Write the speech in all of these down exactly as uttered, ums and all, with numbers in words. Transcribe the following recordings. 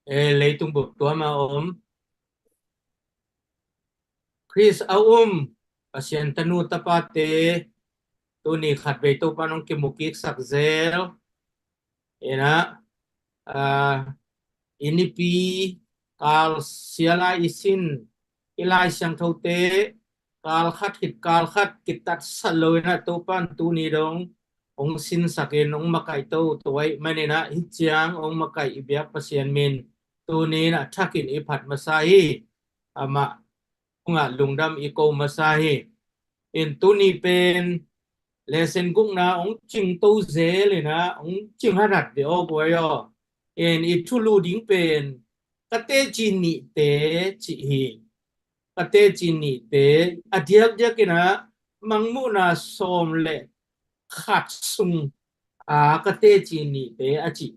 Eh, leitung bup tuam a om, Khrist a um Pasian tanu tapate, tuni khatvei Topa nong kimukiksak zel. Ina, ah, i nipi kal siala i sin, i Lai Siangthote kal khat khit kal khat kitatsat lo ina Topan tuni dong hong sinsakin hong makaih to, tua ahih manin ah hih ciang hong makaih i biak Pasian min tuni in ah thakin i phat masa hi. Amah tungah lungdam i ko masa hi. In tuni pen lesen gukna hong cingto zel ina hong cing hanat ve aw guai aw. In i thulu ding pen ka teci nihte cih hi. Ka teci nihte a diakdiak ina Mangmuhna sawm le khat sung a ka teci nihte a cih.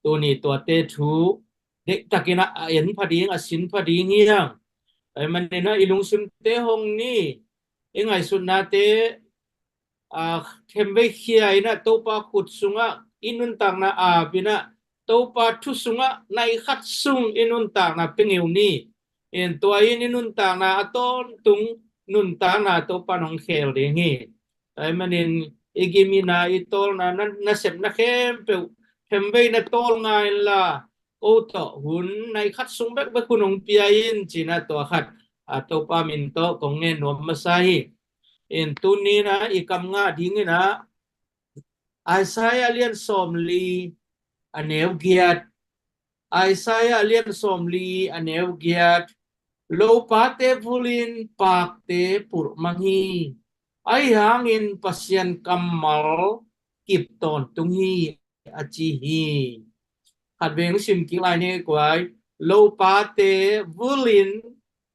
Tuni tuate thu dektakin a en pha ding, a sin pha ding hi hang. Tua ahih manin ah i lungsimte hong ni, i ngaihsutnate, a, khemvei khia ina Topa khut sungah i nuntakna ap ina Topa thu sungah nai khat sung i nuntakna pia ngeu ni. In tua in i nuntakna a tawntung nuntakna Topa nong khel ding hi. Tua ahih manin i gimina, i tawlna, na, nasepna khempeuh khemvei na tawl ngai inla, ko tawh hun nai khat sung bekbek hun hong pia in cina tua khat, a, Topa min tawh kong ngen nuam masa hi. In tuni ina i kam ngah ding ina Isaiah lian sawmli a neu giat, Isaiah lian sawmli a neu giat, lopate vulin pakte pulhmang hi. Ahi hangin Pasian kammal kip tawntung hi a ci hi. Khatvei hong sim kik lai ni guai. Lopate vulin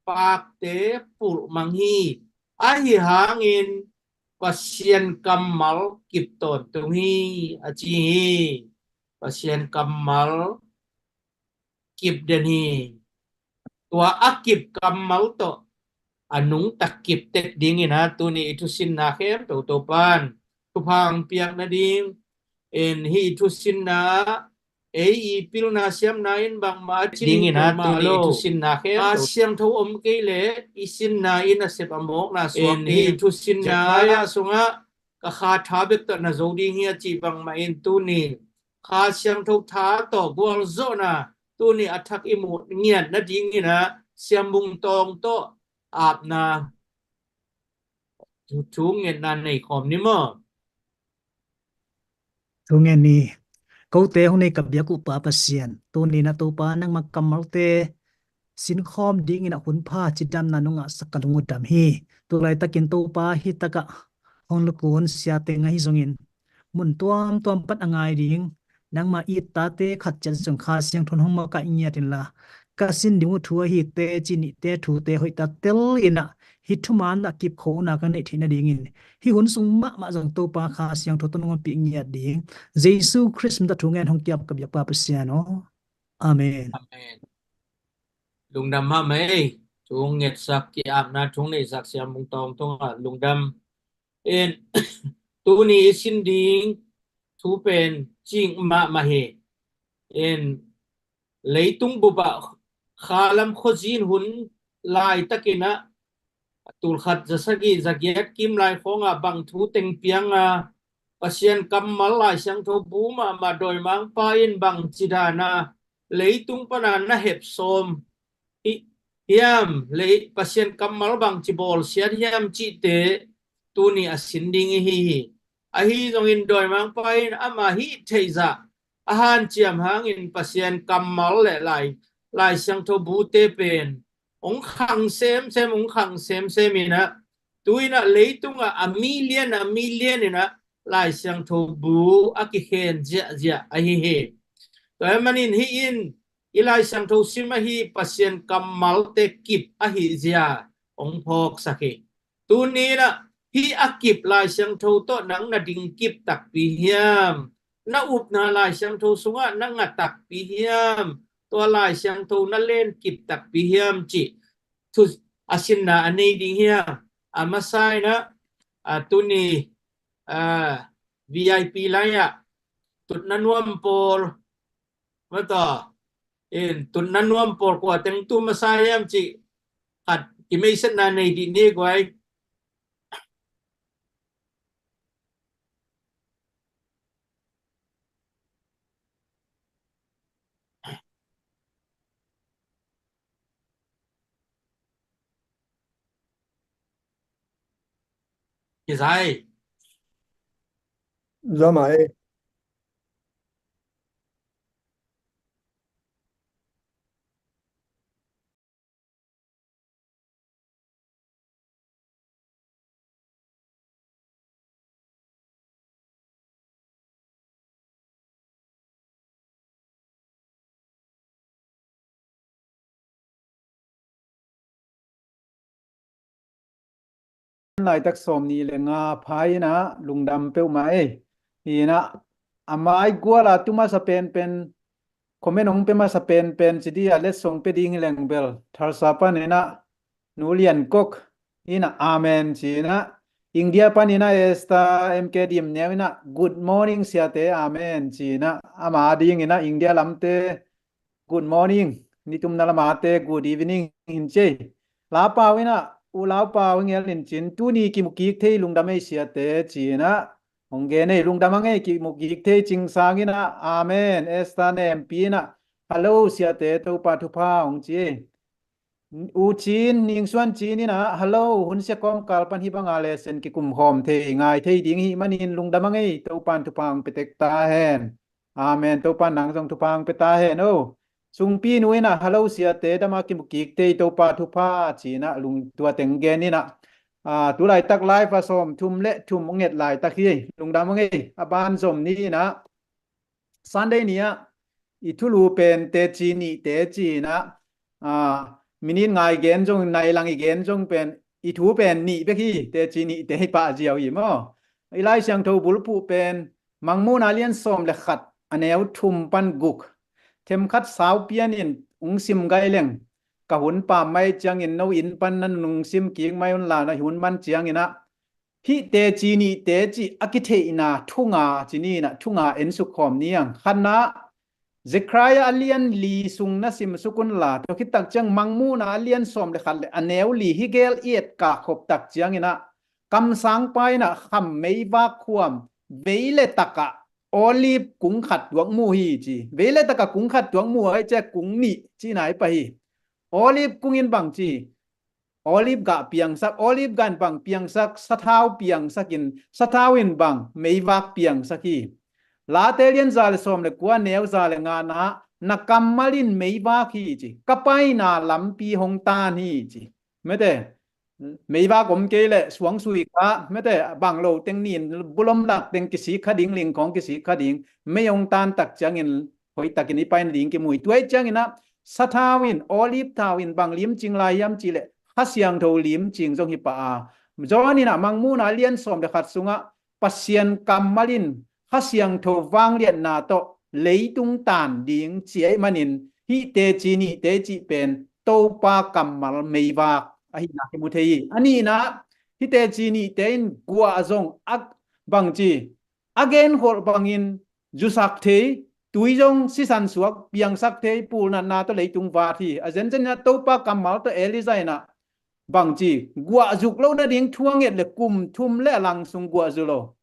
pakte pulhmang hi. Ahi hangin Pasian kammal kip tawntung hi a ci hi. Pasian kammal kip den hi. Tua a kip kammal tawh a nungta kip tek ding ina tuni i thusinna khempeuh Topan thupha hong piak nading in hih i thusinna ei i pilna siamna in bangmah a ci ding ina tuni i thusinna khempeuh Kha Siangtho om kei leh i sinna in a sep a mawkna suak ding. Hih i thusinna Zekhariah sungah ka kha tha bek tawh na zo ding hi a cih bangmah in tuni Kha Siangtho tha tawh gualzawhna tuni a thak i muh ngiat nading ina Siambung Tawng tawh apna thu, thu ngetna nei khawm ni maw? Thu ngen ni. Kote hong nei ka biak uh Pa Pasian, tuni na Topa nangma kammalte sinkhawm dingin a hun pha cidamna nungah sak ka lung uh dam hi. Tulaitakin Topa hi takah hong lukun siate ngah hi zongin mun tuamtuam pan a ngai ding nangma it tate khat ciat zong Kha Siangtho in hong makaih ngiat inla, ka sin ding uh thu ahi teci nihte thute hoihtak tel inah hih thuman a kipkhopna ka neih theih nadingin hih hun sung mahmah zong Topa Kha Siangtho tawh nong ompih ngiat ding Jesu Khrist min tawh thu ngen hong kiap ka biak Pa Pasian aw. Amen. Amen. Lungdam mahmah ei. Thu ngetsak, ki-apna thu neihsak Siambung Tawng tungah lungdam. In tuni i sin ding thu pen cing mahmah hi. In leitung bupah khalam khuazin hun laitakinah tulkhat zasagih zagiat kim lai khawngah bang thu teng pianga Pasian kammal Lai Siangtho bu mahmah dawimangpa in bang cidana leitung pana na hep sawm hi, hiam, lei Pasian kammal bangci bawlsiat hiam cihte tuni a sin ding ihi hi. Ahi zongin dawimangpa in ama hih theihzah a hanciam hangin Pasian kammal le Lai, Lai Siangtho bute pen hong khang semsem, hong khang semsem inah tuinah leitungah a million a million inah Lai Siangtho bu a kikhen ziahziah ahi hi. Tua ahih manin hih in i Lai Siangtho sim ahi Pasian kammalte kip ahi zia hong phawksak hi. Tuninah hih a kip Lai Siangtho tawh nang na ding kip takpi hiam? Na upna Lai Siangtho sungah na ngah takpi hiam? Tua Lai Siangtho na len kip takpi hiam cih thu a sinna a nei ding hiam? A masa inah a tuni a V I P lai-ah tutna nuam pawl mata In tunna nuam pawl kua teng tu masa hiam cih khat i meisetna nei dih ni guai. Kisai. Zama e. Laitak sawm nih le nga pha inah lungdam peuhmah ei. Inah a mai guala tu masa penpen, comment hong pia masa penpen ci dih a, letsong pia ding hi leng bel thalsa pan inah Nu Lian Kok inah amen ci inah, India pan inah Esther M K Dim Neu inah good morning siate amen ci inah, ama ding inah India lamte good morning, nitumna lamate good evening hin ci ei. Laupau inah, U Laupau in ngel in cin, tuni kimu kik thei lungdam ei siate ci inah hong gen ei, lungdam a ngei kimu kik thei. Cing Sang inah amen. Esther Nempi inah hello siate, Topa thupha hong ci ei. U Cin, Ning Suan Cin inah hello, hun sia kawmkal pan hih banga lesson kikum khawm thei ngai thei ding hih manin lungdam a ngei, Topan thupha hong pia tek ta hen. Amen. Topan nang zong thupha hong pia ta hen o. Sungpi Nu inah hello siate, dama kimu kik thei, Topa thupha ci inah lungtua teng gen inah, a, tu laitak live a sawm thum le thum nget laitak hi, lungdam a ngei. A ban zom ni inah Sunday ni ah i thulu pen teci nih teci inah, a, minit nga i gen zong, nai lang i gen zong pen i thu pen nih bek hi, teci nih te hi pah ziau hi maw. I Lai Siangtho bulphuh pen Mangmuhna lian sawm le khat a neu thum pan guk, themkhat sau pian in hong sim gai leng ka hun pam mai ciangin no inn pan na nung sim kik mai un la, na hun man ciangin ah hih teci nih teci a kitheihna thu nga ci ni inah, thu nga ensuk khawm ni ang. Khatna, Zekhariah a lian li sung na simsuk un la, tua khit tak ciang Mangmuhna a lian sawm le khat le a neu li hi gel i et kah khop tak ciangin ah kamsangpa inah kham meivak khuam vei le takah olive kung khat tuak mu hi ci. Vei le takah kung khat tuak mu ai ciah kung nih cihna hi pah hi. Olive kung in bang ci, olive gah piangsak, olive gah in bang piangsak, sathau piangsak in, sathau in bang meivak piangsak hi. Late lian za le sawm le kua neu za le ngana, na kammal in meivak hi ci, ka paina lampi hong tan hi ci. Mete, meivak om kei leh suang sui kha, mete, bang lo teng nin bulom lak teng kisik kha ding, lingkhawng kisik kha ding, mei hong tan tak ciangin hoihtakin i paina ding kimu hi. Tua hi ciangin ah sathau in, olive thau in bang limcing lai hiam cih leh Kha Siangtho limcing zong hi pah a. John in ah Mangmuhna lian sawm le khat sungah Pasian kammal in Kha Siangtho vangliatna tawh leitung tan ding ci ahih manin hih teci nih teci pen Topa kammal meivak ahihna kimu thei hi. A nihna, hih teci nihte in guah zong a bangci a genkholh bangin zusak thei, tui zong sisan suak piangsak thei, pulnatna tawh leitung vat hi. A zenzen inah Topa kammal tawh Elijah inah bangci guah zuk loh nading thu a nget le kum thum le a lang sung guah zu lo.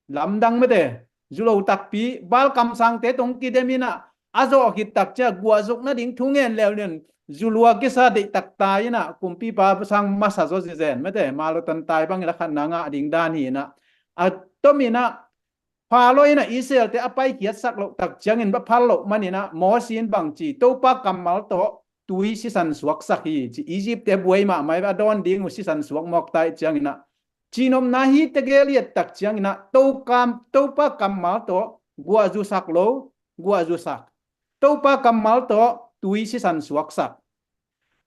Lamdang mete, zu lo takpi, Baal kamsangte tawh kidem inah a zawh khit tak ciah guah zuk nading thu ngen leuleu in zu lua kisa deihtak ta inah kumpipa sang masa zaw zizen mete, mah lo tan tai bangin a khatna ngah ding dan hi inah. A tom inah Pharaoh inah Israelte a paikhiatsak loh tak ciangin va phal loh man inah Moses in bangci Topa kammal tawh tui sisan suaksak hi ci. Egypt te buai mahmah a dawn ding uh sisan suak mawk ta ih ciang inah, cihnopna hi tegel i et tak ciang inah Topa kammal tawh guah zusak lo, guah zusak. Topa kammal tawh tui sisan suaksak.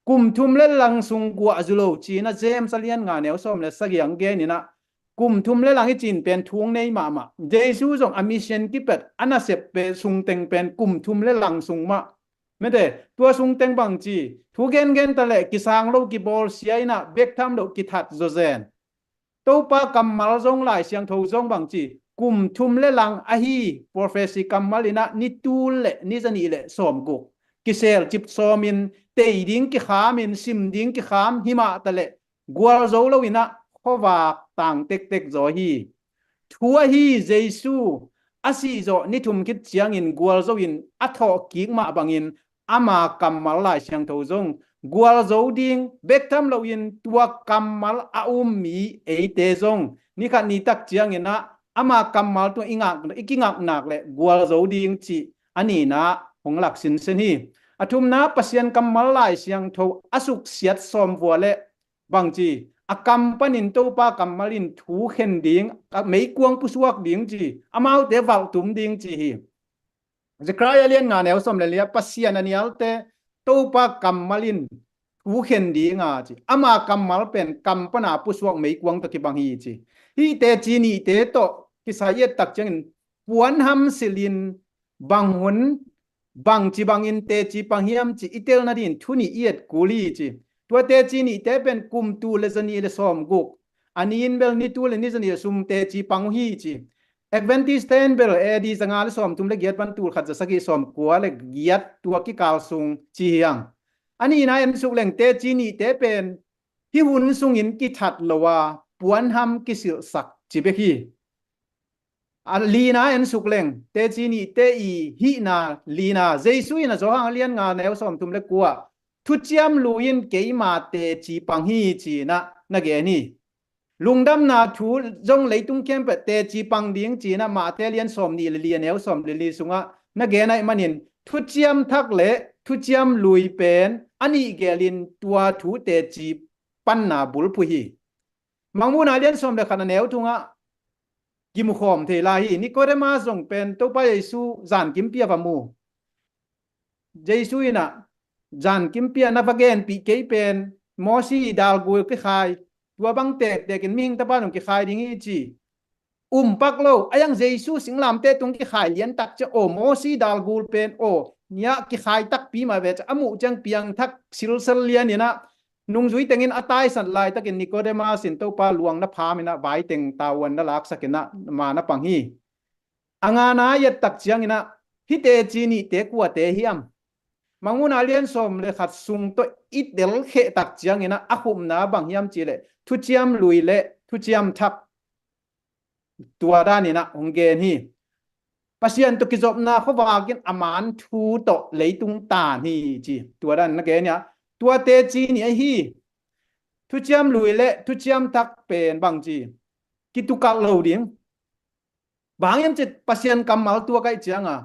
Kum thum le lang sung guah zu lo ci inah James a lian nga neu sawm le sagih ang gen inah, kum thum le lang i cin pen thu nei mahmah. Jesu zong a mission kipet a nasep pen sungteng pen kum thum le lang sung mah. Mete, tua sungteng bangci thu gengen ta leh kisang lo kibawlsia inah bek tham loh kithat zawzen. Topa kammal zong Lai Siangtho zong bangci kum thum le lang ahi, prophecy kammal inah ni tul le ni zanih le sawm guk. kisel cip sawmin, tei ding kikhamin, sim ding kikham himah taleh gualzo loinah khuavak tang tektek zaw hi. Thu ahi Jesu a sihzawh ni thum khit ciangin gualzo in a thawh kik mah bangin ama kammal Lai Siangtho zong gualzo ding bek tham loin tua kammal a um mi eite zong nikhat nitak cianginah ama kammal tua i ngak, i kingaknak le gualzo ding cih a ninah hong lak sinsen hi. A thumna Pasian kammal Lai Siangtho a suksiat sawmvua le bangci a kam panin Topa kammal in thu khen ding, a meikuang pusuak ding ci, amaute valhtum ding ci hi. Zechariah lian nga neu sawm le lia, Pasian a nialte Topa kammal in thu khen dinga ci, ama kammal pen kam pana pusuak meikuang tawh kibang hi ci. Hih teci nihte tawh kisai i et tak ciangin puanham silhin bang hun bangci bangin teci pang hiam ci i telna dingin thu nih i et kul hi ci. Tua teci nihte pen kum tul le zanih le sawmguk, a ni in bel ni tul le ni zanih le sum teci pang uh hi ci. Adventist-te in bel A D zanga le sawmthum le giat pan tul khat zasagih sawmkua le giat tua kikal sung ci hi hang. A nihna en suk leng teci nihte pen hih hun sungin kithat lo a puanham kisilhsak ci bek hi. A lina en suk leng teci nihte i hihna lina Jesu in a Johan a lian nga neu sawmthum le kua, thuciam lui in keima teci pang hi cinah na gen hi. Lungdamna thu zong leitung khempeuh teci pang ding cinah Mate lian sawmnih le li a neu sawm le li sungah na gen ahih manin thuciam thak le thuciam lui pen a nih gelin tua thu teci panna bulphuh hi. Mangmuhna lian sawm le khat a neu thungah kimukhawm thei lai hi. Nikodemas zong pen Topa Jesu zankim pia va mu. Jesu inah zankim pia na va genpih kei pen Mosi dalgul kikhai, tua bang tektekin mihing tapa nung kikhai ding hi ci. Um pak lo, a yang Jesu singlamteh tung kikhai liantak cia aw Mosi dalgul pen aw niah kikhai takpi mah ve cia a muh ciang piangthak silsel lianinah nungzui tengin a taisat laitakin Nikodemas in Topa luang na phaminah vaiteng tavuan na laksakinah ma na pang hi. A ngana i et tak cianginah hih teci nihte kuate hiam? Mangmuhna lian sawm le khat sung tawh i telkheh tak cianginah a khupna bang hiam cihleh thuciam lui le thuciam thak tua daninah hong gen hi. Pasian tawh kizopna khuavakin a man thu tawh leitung tan hi ci. Tua danin na gen hi a, tua teci nih ahi thuciam lui le thuciam thak pen bangci kitukalh lo ding. Bang hiam cih Pasian kammal tuak ahih cianga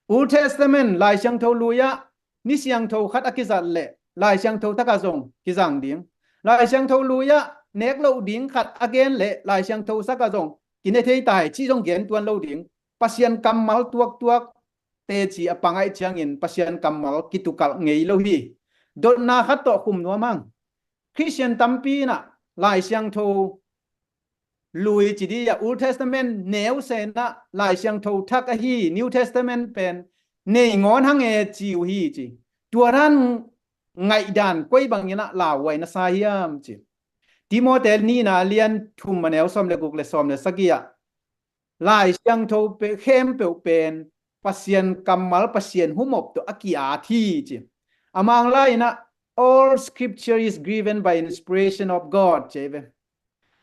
Old Testament Lai Siangtho lui-ah ni siangtho khat a kizat leh Lai Siangtho thakah zong kizang ding. Lai Siangtho lui-ah nek loh ding khat a gen leh Lai Siangtho thakah zong kine thei ta hi cih zong gen tuan lo ding. Pasian kammal tuaktuak teci a pang ahih ciangin Pasian kammal kitukalh ngei lo hi. Dotna khat tawh khum nuam hang. Khristian tampi inah Lai Siangtho lui ci dih a Old Testament neu senah Lai Siangtho thak ahi New Testament pen nei ngawn hang e ci uh hi ci. Tua dan ngaihdan koi banginah lauhuai na sa hiam ci. Timote nihna lian thum a neu sawm le guk le sawm le sagih ah Lai Siangtho pe khempeuh pen Pasian kammal Pasian humop tawh a ki-at hi ci. A Manglai inah all scripture is given by inspiration of God ci ve.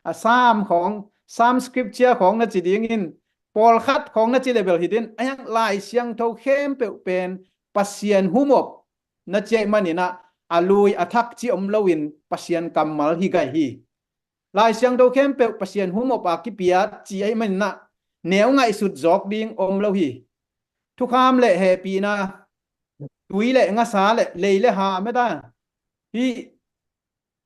A Psalm khawng, Psalm scripture khawng na ci dingin pawlkhat khawng na ci le bel hi din a hiang Lai Siangtho khempeuh pen Pasian humop na ci ahih maninah a lui a thak ci om loin Pasian kammal hi gai hi. Lai Siangtho khempeuh Pasian humop a kipiat ci ahih maninah neu ngaihsut zawk ding om lo hi. Thukham le hehpihna, tui le ngasa le lei le ha meta hi.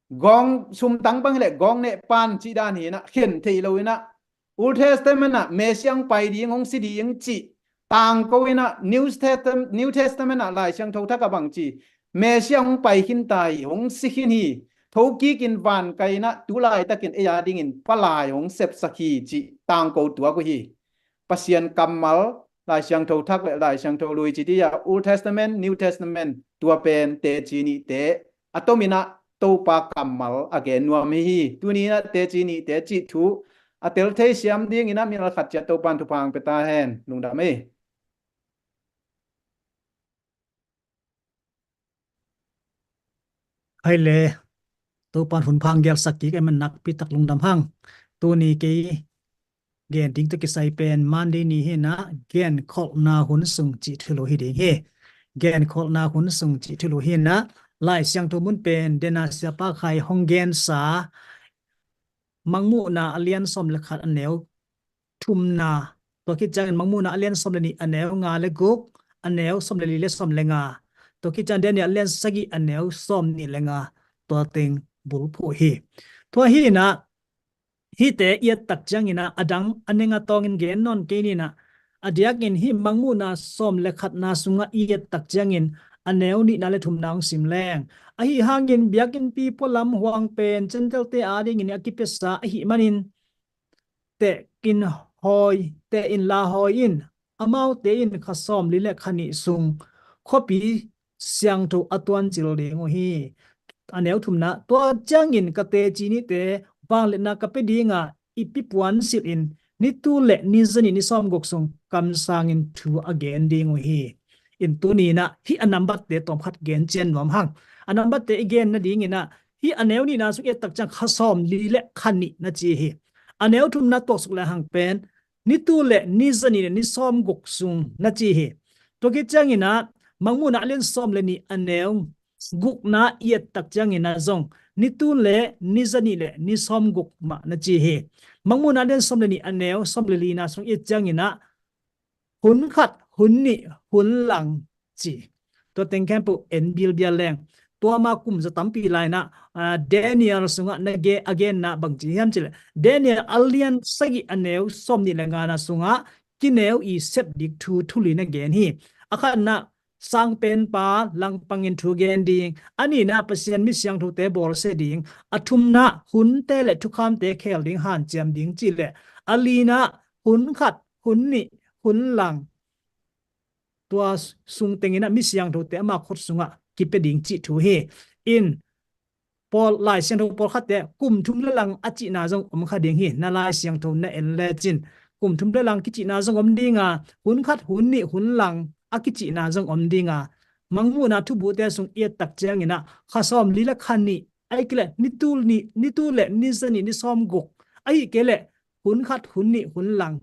Gawng sumtang bang le gawng neh pan cih dan hinah khen thei lo inah Old Testament ah Messiah hong pai ding hong si ding cih tangko inah New Testament, New Testament ah Lai Siangtho thak a bang ci Messiah hong pai khin ta hi, hong si khin hi. Thokikin vankai inah tu laitakin ei a dingin palai hong sepsak hi cih tangko tuak uh hi. Pasian kammal Lai Siangtho thak le Lai Siangtho lui ci dih a Old Testament, New Testament tua pen teci nihte a tominah Topa kammal a gen nuam hi hi. Tuni inah teci nihte cih thu a tel thei siam dinginah mi lakhat ciat Topan thupha hong pia ta hen. Lungdam ei. Hai le, Topan hun pha hong gelsak kik ei man, nakpi tak lungdam hang. Tuni kei gen ding tawh kisai pen Monday ni hi-in ah, genkholhna hun sung cih thulu hi ding hi. Genkholhna hun sung cih thulu hi-in ah, Lai Siangtho mun pen dena siapa khai hong gensa Mangmuhna a lian sawm le khat a neu thumna, tua khit ciangin Mangmuhna a lian sawm le nih a neu nga le guk, a neu sawm le li le sawm le nga, tua khit ciang Daniel a lian sagih a neu sawm nih le nga, tua teng bulphuh hi. Tua hi-in ah, hihte i et tak ciangin ah, a dang a neng a tawngin gen nawn kei ni-in ah, a diakin hih Mangmuhna sawm le khatna sungah i et tak ciangin a neu nihna le thumna hong sim leng. Ahi hangin biakinnpi pualam huang pen Gentile-te adingin a kipiasa ahih manin, tehin hawi, tehin la hawi in, amaute in kha sawmli le kha nih sung khuapi siangtho a tuancil ding uh hi. A neu thumna, tua ciangin ka teci nihte vangliatna ka pia ding a, i pi puansilh in ni tul le ni zanih ni sawmguk sung kamsangin thu a gen ding uh hi. In tuni-in ah hih a nambatte tawmkhat gen cian nuam hang. A nambatte i gen nadingin ah, hih a neu nihna sung i et tak ciang kha sawmli le kha nih na ci hi. A neu thumna tuaksuk le hang pen ni tul le ni zanih le ni sawmguk sung na ci hi. Tua khit ciangin ah Mangmuhna a lian sawm le nih a neu gukna i et tak ciangin ah zong ni tul le ni zanih le ni sawmguk mah na ci hi. Mangmuhna a lian sawm le nih a neu sawm le lina sung i et ciangin ah hun khat, hun nih, hun lang ci. Tua teng khempeuh en bilbial leng. Tua ma kum za tampi lai-in ah, ah, Daniel sungah na ge, a genna bang ci hiam cih leh, Daniel a lian sagih a neu sawm nih le ngana sungah kineu i sep dik thu thuli na gen hi. A khatna, sangpenpa langpangin thu gen ding. A nihna, Pasian mi siangthote bawlsia ding. A thumna, hunte le thukhamte khel ding, hanciam ding cih leh. A lina, hun khat, hun nih, hun lang, tua sung tengin ah mi siangthote ama khut sungah kipia ding cih thu hi. In, pawl, Lai Siangtho pawlkhatte kum thum le lang a cihna zong om kha ding hi. Na Lai Siangtho na en lecin kum thum le lang kicihna zong om ding a, hun khat, hun nih, hun lang a kicihna zong om ding a, Mangmuhna thubuhte sung i et tak ciangin ah kha sawmli le kha nih, ahih kei leh ni tul nih, ni tul le ni zanih ni sawmguk, ahih kei leh hun khat, hun nih, hun lang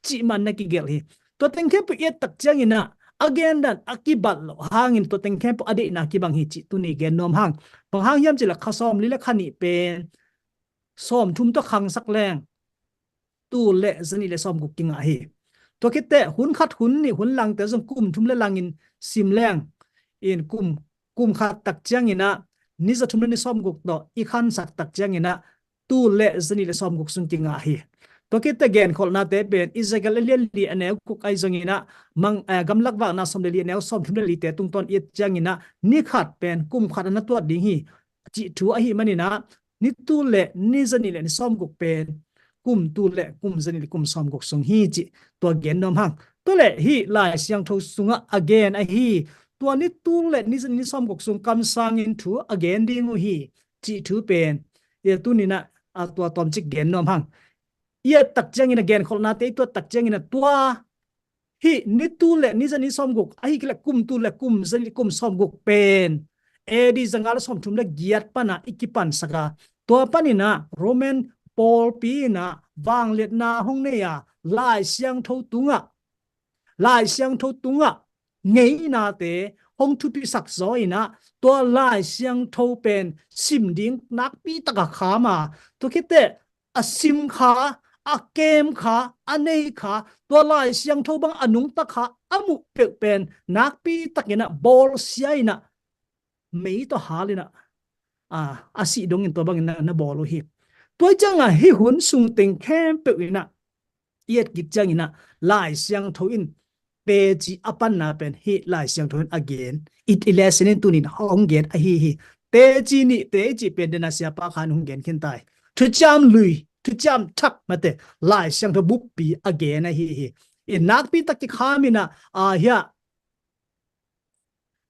cih man na kigelh hi. Tua teng khempeuh i et tak ciangin ah a gen dan a kibat loh hangin tua teng khempeuh a deihna kibang hi cih tuni gen nuam hang. Bang hang hiam cih leh kha sawmli le kha nih pen sawmthum tawh khangsak leng tul le zanih le sawmguk kingah hi. Tua khit teh hun khat, hun nih, hun langte zong kum thum le langin sim leng, in kum, kum khat tak ciangin ah ni zathum le ni sawmguk tawh i khansak tak ciangin ah tul le zanih le sawmguk sung kingah hi. Tua khit teh genkholhnate pen Ezekiel a lian li a neu guk ahi zongin ah, mang, eh, gamlak vakna sawm le li a neu sawmthum le lite tungtawn i et ciangin ah ni khat pen kum khat a na tuat ding hi cih thu ahih manin ah ni tul le ni zanih le ni sawmguk pen kum tul le kum zanih le kum sawmguk sung hi cih tua gen nuam hang. Tua leh hih Lai Siangtho sungah a gen ahi, tua ni tul le ni zanih ni sawmguk sung kamsangin thu a gen ding uh hi cih thu pen, i tuni-in ah, a, tua tawmcik gen nuam hang. I et tak ciangin ah, genkholhnate i tuat tak ciangin ah, tua hih ni tul le ni zanih ni sawmguk, ahih kei leh kum tul le kum zanih le kum sawmguk pen A D zanga le sawmthum le giat pan ah i kipansak a, tua panin ah Roman pawlpi in ah vangliatna hong nei a, Lai Siangtho tungah, Lai Siangtho tungah ngeinate hong thupisak zaw in ah, tua Lai Siangtho pen sim ding nakpi tak a kham a, tua khit teh a sim kha, a kem kha, a nei kha, tua Lai Siangtho bang a nungta kha a muh peuh pen nakpi takin ah bawlsia in ah, mei tawh hal in ah, a, a sih dongin tua bangin na, na bawl uh hi. Tua ciangah hih hun sung teng khempeuh in ah i et kik ciangin ah Lai Siangtho in teci a panna pen hih Lai Siangtho in a gen, i, i lesson in tuni-in hong gen ahi hi. Teci nih, teci pen dena siapa khan hong gen khin tai. Thuciam lui, thuciam thak mate, Lai Siangtho buppi a gen ahi hi. I nakpi tak kikham in ah, a, hiah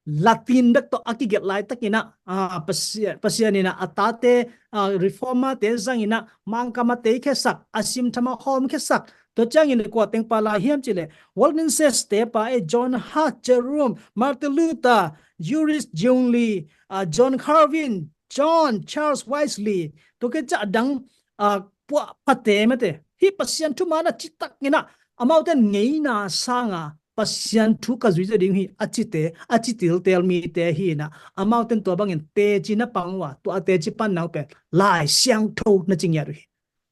Latin bek tawh a kigelh laitakin ah, a, Pasian, Pasian in ah a tate, a, reformerte zangin ah Mangkam a teikhiasak, a simtham a hawmkhiasak, Tua ciangin kua teng pa lai hiam cih leh, Waldenses te pa e, John Hus, Jerome, Martin Luther, Ulrich Zwingli, ah, John Calvin, John Charles Wesley, tua khit ciang a dang, ah, puahphate mate. Hih Pasian thuman a citak in ah, amaute in ngeina sanga Pasian thu ka zui zaw ding hi a cite, a ci tiltel mite hi in ah, amaute in tua bangin teci na pang uh a, tua a teci panna uh pen Lai Siangtho na ci ngiat uh hi.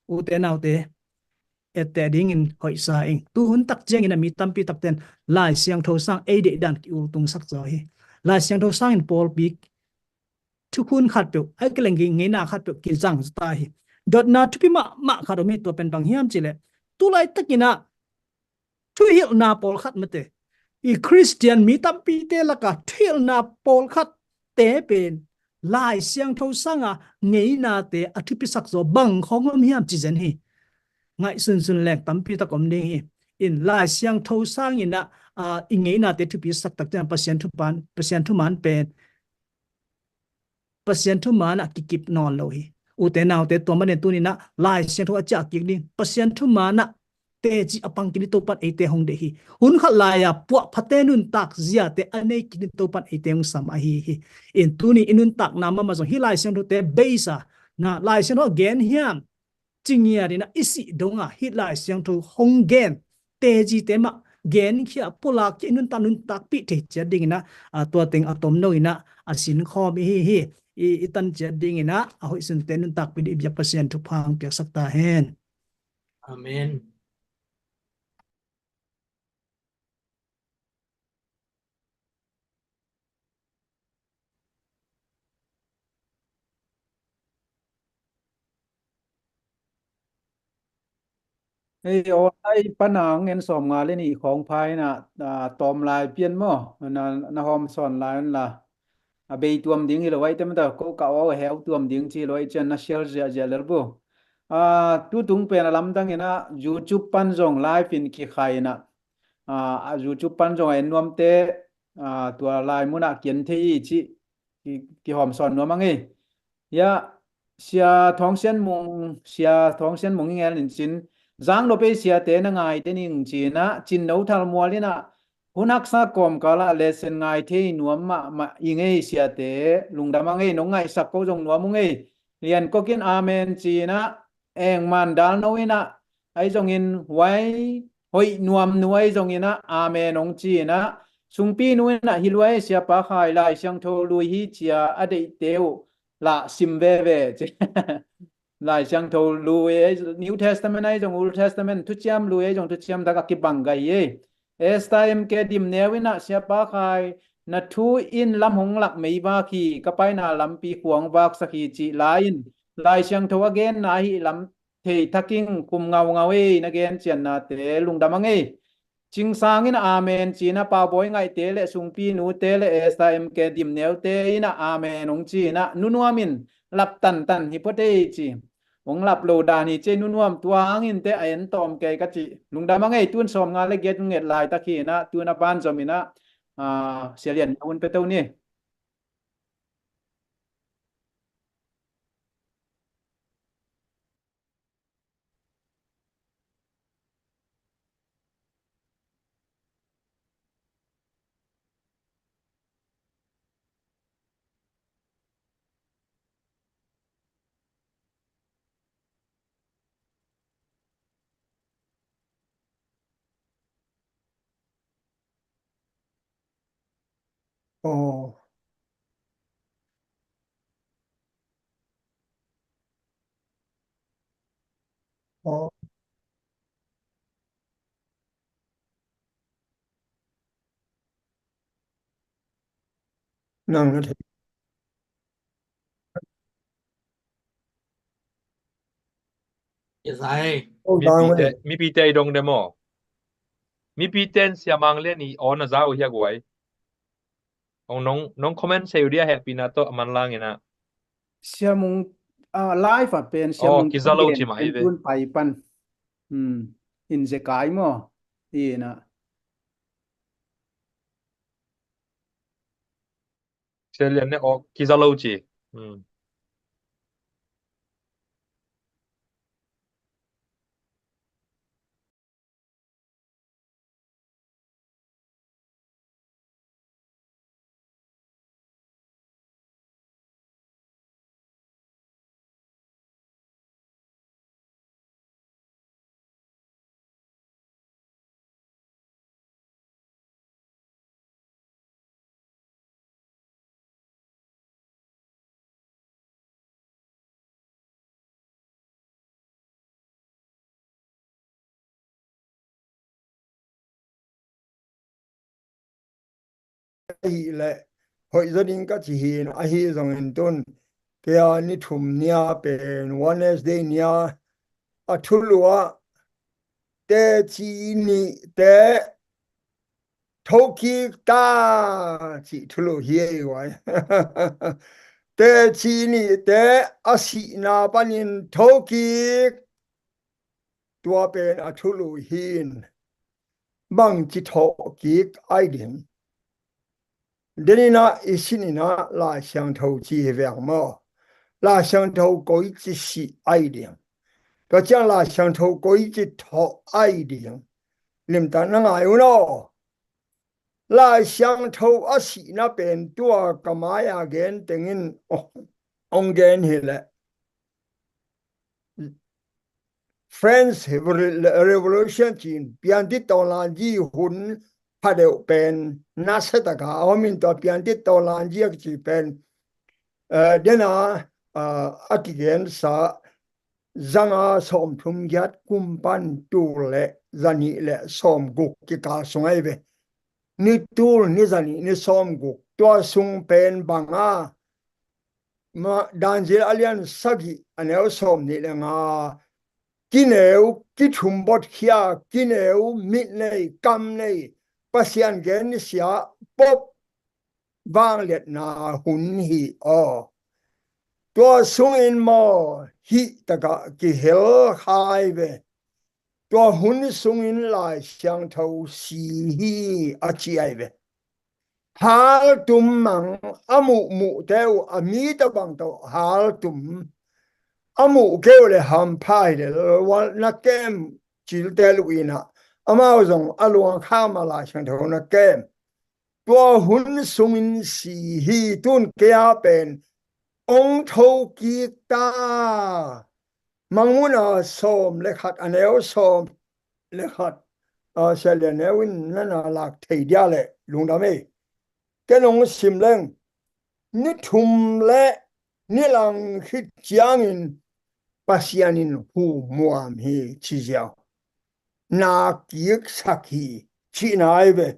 Ute naute, etteh dingin hoihsa ing. Tu hun tak ciangin a mi tampi takte in Lai Siangtho sang ei deih dan ki-ultungsak zaw hi. Lai Siangtho sangin pawlpi thukhun khatpeuh, a kileng ngeina khatpeuh kizang ta hi. Dotna thupi mahmah khat om hi, tua pen bang hiam cih leh, tu laitakin ah thuhilhna pawlkhat mate, i Khristian mi tampite laka thuhilhna pawlkhatte pen Lai Siangtho sanga ngeinate a thupisak zaw bang khawng om hiam ci zen hi. Ngaihsunsun leng tampi tak om ding hi. In Lai Siangtho sangin ah, ah, i ngeinate thupisak tak ciang Pasian thuman, Pasian thuman pen Pasian thuman ah kikip nawn lo hi. Ute naute, tua manin tuni in ah Lai Siangtho a ciah kik ding, Pasian thuman ah teci a pang kik ding Topan eite hong deih hi. Hun khat lai-a puahphate nuntak ziate a nei kik ding Topan eite hong sam ahi hi. In tuni i nuntakna mahmah zong hih Lai Siangthote beisa na Lai Siangtho a gen hiam ci ngiat in ah i sih dong a hih Lai Siangtho hong gen tecite mah genkhia, pulakkhia, i nuntak nuntakpih thei ciat dingin ah, ah, tua teng a tomno in ah a sinkhawm i hi hi. I, i tan ciat dingin ah a hoihsunte nuntakpih ding i biak Pasian thupha hong piaksak ta hen. Amen. Hei, aw, ai, pana hong en sawmnga le nih khawng pha in ah, ah, tawm lai pian maw? Na, na hawm sawn lai un la. A bei tuam ding hi lo ai, te mata ko ka aw heu tuam ding ci lo ai cian na share ziahziah lel bu. Ah, tutung pen a lamdang in ah YouTube pan zong live in kikhai in ah, ah, a YouTube pan zong a en nuamte, ah, tua lai munah kian thei i ci, ki, kihawm sawn nuam a ngei. Ya, Sia Thawng Sian Mung, Sia Thawng Sian Mung i ngel in cin, zang lo pei siate na ngai te ning cin ah, cin no thal mual in ah, hun haksa kawmkal ah lesson ngai thei nuam mahmah i ngei siate, lungdam a ngei, nong ngaihsak ko zong nuam uh ngei. Lian kokin amen cin ah, eng man dal no in ah, ai zongin huai hoih nuam nu ai zongin ah, amen hong ci in ah, sungpi nu in ah, hi luai siapa khai Lai Siangtho lui hi cia a deihte uh lah sim veve ci. Lai Siangtho lui, New Testament ai zong, Old Testament, thuciam lui ai zong, thuciam tak a kibang gai hi ei. Esther M K Dimneu in ah, siapa khai, na thu in lam hong lak mei vak hi, ka paina lampi khuang vaksak hi cih lai in, Lai Siangtho a genna hi lam thei thaking kum ngaungau ei, na gen ciannate lungdam a ngei. Cingsang in amen cin ah, Paubawi Ngaihte le sungpi nute le Esther M K Dimneute in ah amen hong ci in ah, nunuam in lap tantan hi phot ei ci. Hong lap lo dan hi ci ei, nunuam, tua hangin te a en tawm kei ka ci. Lungdam a ngei, tun sawmnga le giat nget laitak hi in ah, tun a ban zom in ah, ah, Sia Lian na hun pia to ni. Aw. Aw. Nang na thei. Yes, ai. Aw, dang mipite, ve. Mipite i dong dem aw. Mipite in Sia Mang Lian i aw na za uh hia guai. Ong nong, nong comment sei uh dia hehpihna tawh a manlang in ah. Sia Mung, ah, live ah pen Sia Mung kiza lo ci mai ve. Tun pai pan. Hmm. In zekai maw. Ina. Sia Lian ne aw kiza lo ci. Hmm. ahih leh hoih zaw ding ka ci hi. Ahi zongin tun kei a ni thum ni-a pen Wednesday ni-a a thulu ah teci nihte thokik ta cih thulu hi ei uai. Teci nihte a sihna panin thokik, tua pen a thulu hi. Bangci thawhkik ai ding? Deninah i sininah Lai Siangtho ci hi veng maw? Lai Siangtho koici sih ai ding? Tua ciang Lai Siangtho koici thawh ai ding? Limtak na ngai un aw. Lai Siangtho a sihna pen tua ka mai-a gen tengin ong gen hileh French Revolution cin piantit tawlanzi hun phadeuh pen nasetaka a homin tua piantit tawlanzi a kici pen dena a kigensa zanga sawmthum giat kum pan tul le zanih le sawmguk kikal sung ahi ve. Ni tul ni zanih ni sawmguk tua sung pen banga Daniel a lian sagih a neu sawmnih le nga kineu kithum botkhia kineu mit nei kam nei Pasian gen ni sia pop vangliatna hun hi aw. Tua sungin maw hih takah kihel khai ve. Tua hun sungin Lai Siangtho si hi a ci ai ve. Haltum mang a muhmuhte uh a mi tabang tawh haltum a muh keu le hampha hi le lawal na kem cilte luh inah amau zong a luang khama Lai Siangtho na kem. Tua hun sungin si hi. Tun kei a pen ong thokik ta. Mangmuhna sawm le khat a neu sawm le khat a sia le neu in nana lak thei dia le lungdam ei. Ken ong sim leng ni thum le ni lang khit ciangin Pasian in hu muam hi ci ziau. Na kiksak hi cihna ai ve.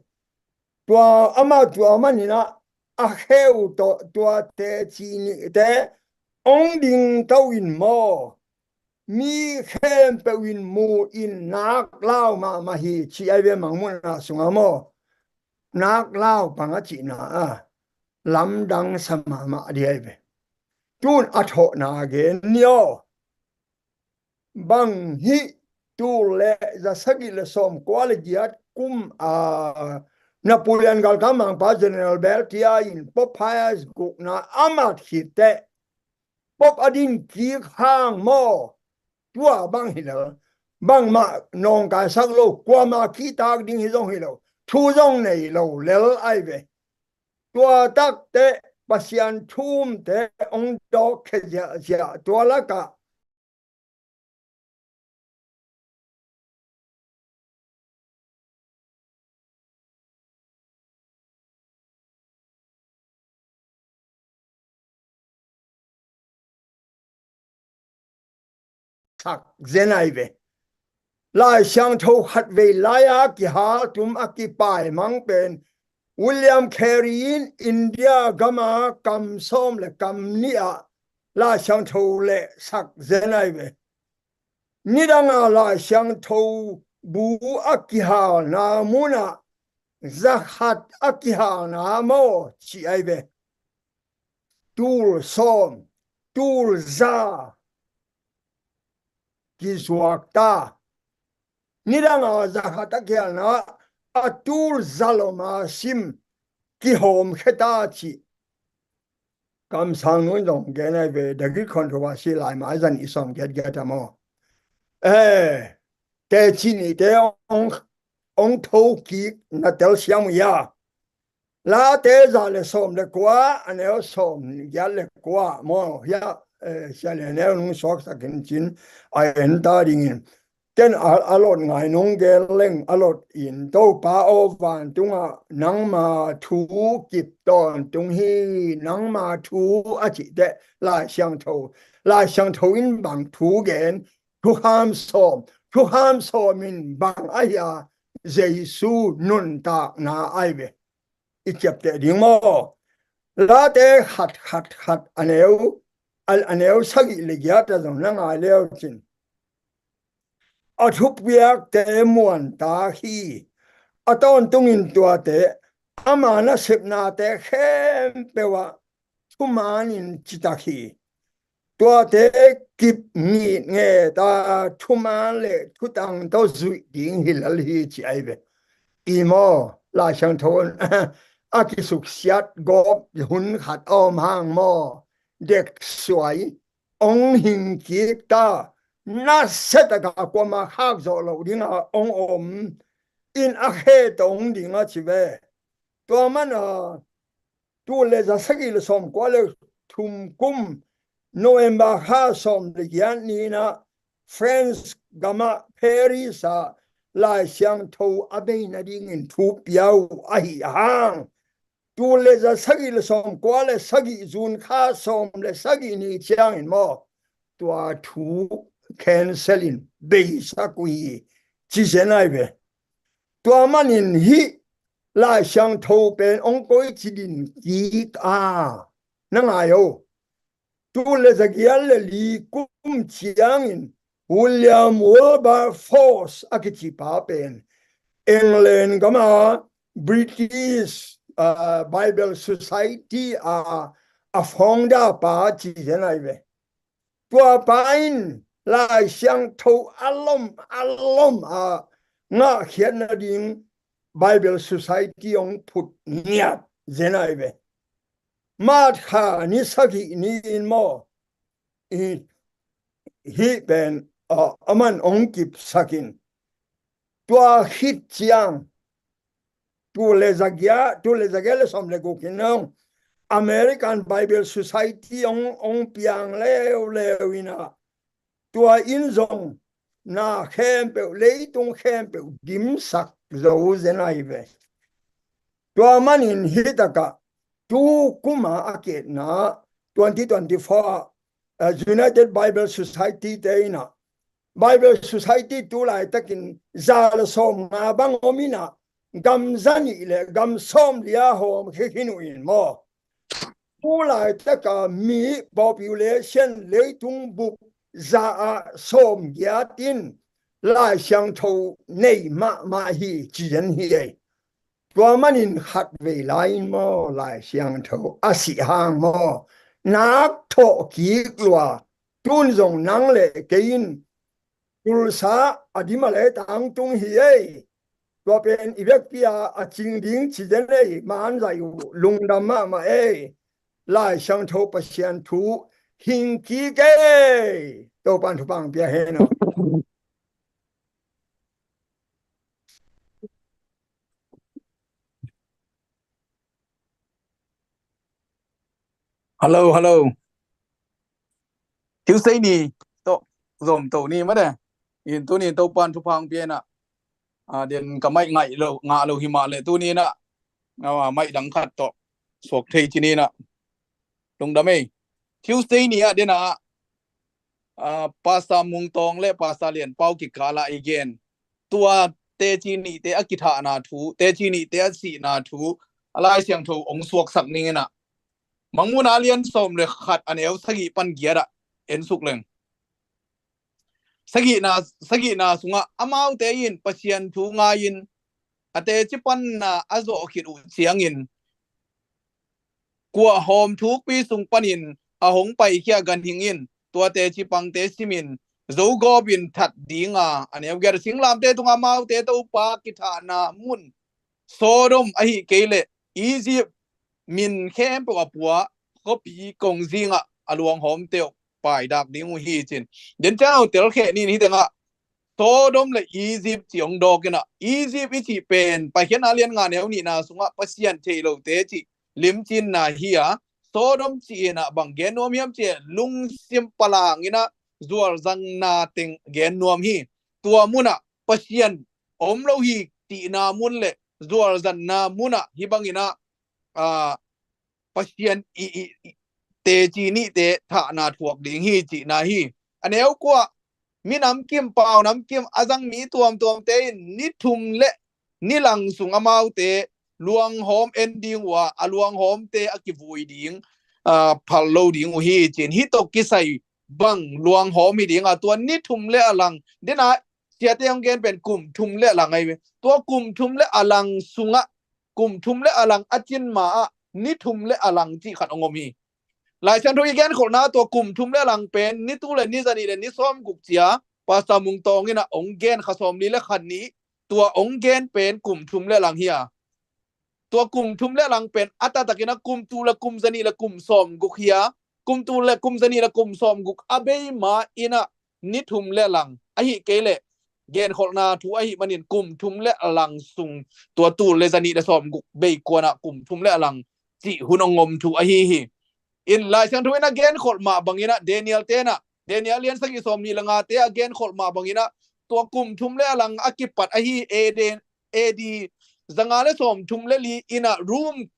Tua amah tua maninah a kheu tawh tua teci nihte ong dingto in maw mi khempeuh in mu in nak lau mahmah hi ci ai ve. Mangmuhna sungah maw nak lau pang a cihna a lamdang sa mahmah di ai ve. Tun a thawhna gen ni aw. Bang hih tul le za sagih le sawm kua le giat kum a Napoleon galkap mangpa General Berthier in Pope Pius gukna a mat khit teh Pope a din kik hang maw? Tua bang hi lo. Bangmah nawngkaisak lo, kuama kihtak ding hi zong hi lo, thu zong nei lo lel ai ve. Tua takteh Pasian thumte ong dawk khia ziahziah tua lakah sak zen ai ve. Lai Siangtho khatvei lai-a kihaltum a kipaimang pen William Carey in India gama kam sawm le kam nih ah Lai Siangtho le sak zen ai ve. Nidanga Lai Siangtho bu a kihalna munah zakhat a kihalna maw ci ai ve. Tul sawm, tul za kizuak ta. Nidanga zakhat a kihalna a tul za loma sim kihawm kheta ci. Kamsang nun zong gen ai ve, the great controversy lai ma a zan i sawm giatgiat a maw? Eh, teci nihte ong ong thokik na telsiam uh ia. Late za le sawm le kua a neu sawm giat le kua maw hia? Eh, sia le neu nung suaksakin cin a en ta dingin ken a lot ngai nung gel leng a lot in Topa aw vantungah nangma thu kip tawntung hi. Nangma thu a cihteh Lai Siangtho, Lai Siangtho in bang thu gen? Thukham sawm, thukham sawm in bang ahi a? Jesu nuntakna ai ve. i ciapteh ding maw? Late khat khat khat a neu, a, a neu sagih le giat ah zong na ngai leucin, a thupiakte muantak hi. A tawntungin tuate ama nasepnate khempeuh ah thumanin citak hi. Tuate kip ngitnget a, thuman le thutang tawh zuih ding hi lel hi, ci ahi ve. I maw, Lai Siangtho in a kisuksiat gawp hun khat a om hang maw, deksuai, hong hing kik ta, nasia taka kuamah khak zawh loh dinga hong om in, a khe tawh hong ding a ci ve. Tua mana, tul le za sagih le sawmkua le thum kum November kha sawm le giat ni-in ah France gamah Paris ah Lai Siangtho a bei nadingin thu pia uh ahih hang, tul le za sagih le sawmkua le sagih June kha sawm le sagih ni ciangin maw, tua thu cancel in beisak uh hi, ci zen ahi ve. Tua manin hih Lai Siangtho pen hong koici din kik a, na ngai o. Tul le za giat le li kum ciangin William Wilberforce a kici pa pen England gama British, ah, Bible Society a, a founder pa ci zen ahi ve. Tua pa in Lai Siangtho a lom a lom a ngahkhiat nading Bible Society hong phut ngiat zen ahi ve. March kha ni sagih ni-in maw, i, hih pen, ah, aman hong kipsak in. Tua khit ciang tul le za giat, tul le za giat le sawm le guk in hong American Bible Society hong, hong piang leuleu in ah, tua in zong na khempeuh, leitung khempeuh dimsak zo zen ahi ve. Tua manin hih takah tu kuma a kietna twenty twenty-four ah, ah, United Bible Society te in ah, Bible Society tu laitakin za le sawmnga bang om in ah, gam za nih le gam sawmli a hawmkhia khin uh in maw, tu laitaka mi population leitung bup za ah sawmgiat in Lai Siangtho nei mahmah hi, ci zen hi ei. Tua manin khatvei lai-in maw, Lai Siangtho a sih hang maw, nak thawh kik lua. Tun zong nang le kei in Tulsa a dim a le tangtung hi ei. Tua pen i vekpi a a cing ding ci zen ei, man zai uh, lungdam mahmah ei. Lai Siangtho Pasian thu hing kik ei. Topan thupha pia hen aw. Hello, hello. Tuesday ni tawh zom to ni mah de. In tuni Topan thupha pia in ah, ah, den ka mic ngah lo, ngah lo hi mah leh tuni in ah, ah, mic dang khat tawh suak thei ci ni in ah. Lungdam ei. Tuesday ni ah den ah, ah, Pastor Mung Tawng le Pastor Lian Pau kikal ah i gen, tua teci nihte a kithahna thu, teci nihte a sihna thu, a Lai Siangtho hong suaksak ning in ah, Mangmuhna a lian sawm le khat a neu sagih pan giat ah en suk leng. Sagihna, sagihna sungah amaute in Pasian thu ngai-in a teci panna a zawh khit uh ciangin, kuah hawm thukpi sung panin a hong paikhia ganhing in tua teci pangte simin Zogawp in that dinga, a neu giat ah singlamteh tungah amaute Topa kithahna mun Sodom ahih kei leh Egypt min khempeuh a pua khuapi kongzingah a luanghawmte uh paidak ding uh hi cin. Den ciang uh telkhe nin hih tengah Sodom le Egypt cih hong dawk in ah, Egypt i cih pen Paikhiatna lian nga neu nihna sungah Pasian theih lote cih limcinna hi a, Sodom cih in ah bang gen nuam hiam cih leh lungsim palang in ah zualzanna teng gen nuam hi. Tua munah Pasian om lo hi cihna mun le zualzanna munah hih bangin ah, ah, Pasian i, i, i teci nihte thahna thuak ding hi cihna hi. A neu kua, minam kim, pau nam kim a zang mi tuamtuamte in ni thum le ni lang sung amaute luanghawm en ding uh a, a luanghawmte a kivui ding, aa, phal lo ding uh hi, ci-in hih tawh kisai bang luanghawm hi ding a, tua ni thum le a lang, dena siate hong gen pen kum thum le a lang ahi ve. Tua kum thum le a lang sungah, kum thum le a lang a cin ma-ah ni thum le a lang cih khat hong om hi. Laisiangtho i genkholhna tua kum thum le a lang pen ni tul le ni zanih le ni sawmguk ci-a Pastor Mung Tawng in a hong gen, kha sawmli le khat ni, tua hong gen pen kum thum le a lang hi a, tua kum thum le a lang pen a taktakin a kum tul le kum zanih le kum sawmguk hi a, kum tul le kum zanih le kum sawmguk a bei ma-in a ni thum le a lang, ahih kei leh genkholhna thu ahih manin kum thum le a lang sung, tua tul le zanih le sawmguk bei kuanah kum thum le a lang cih hun hong om thu ahi hi. In Laisiangtho in a genkholh mah bangin a Daniel te in a, Daniel lian sagih sawmnih le ngate a genkholh mah bangin a tua kum thum le a lang a kipat ahi, A D, A D zanga le sawmthum le li in a Rome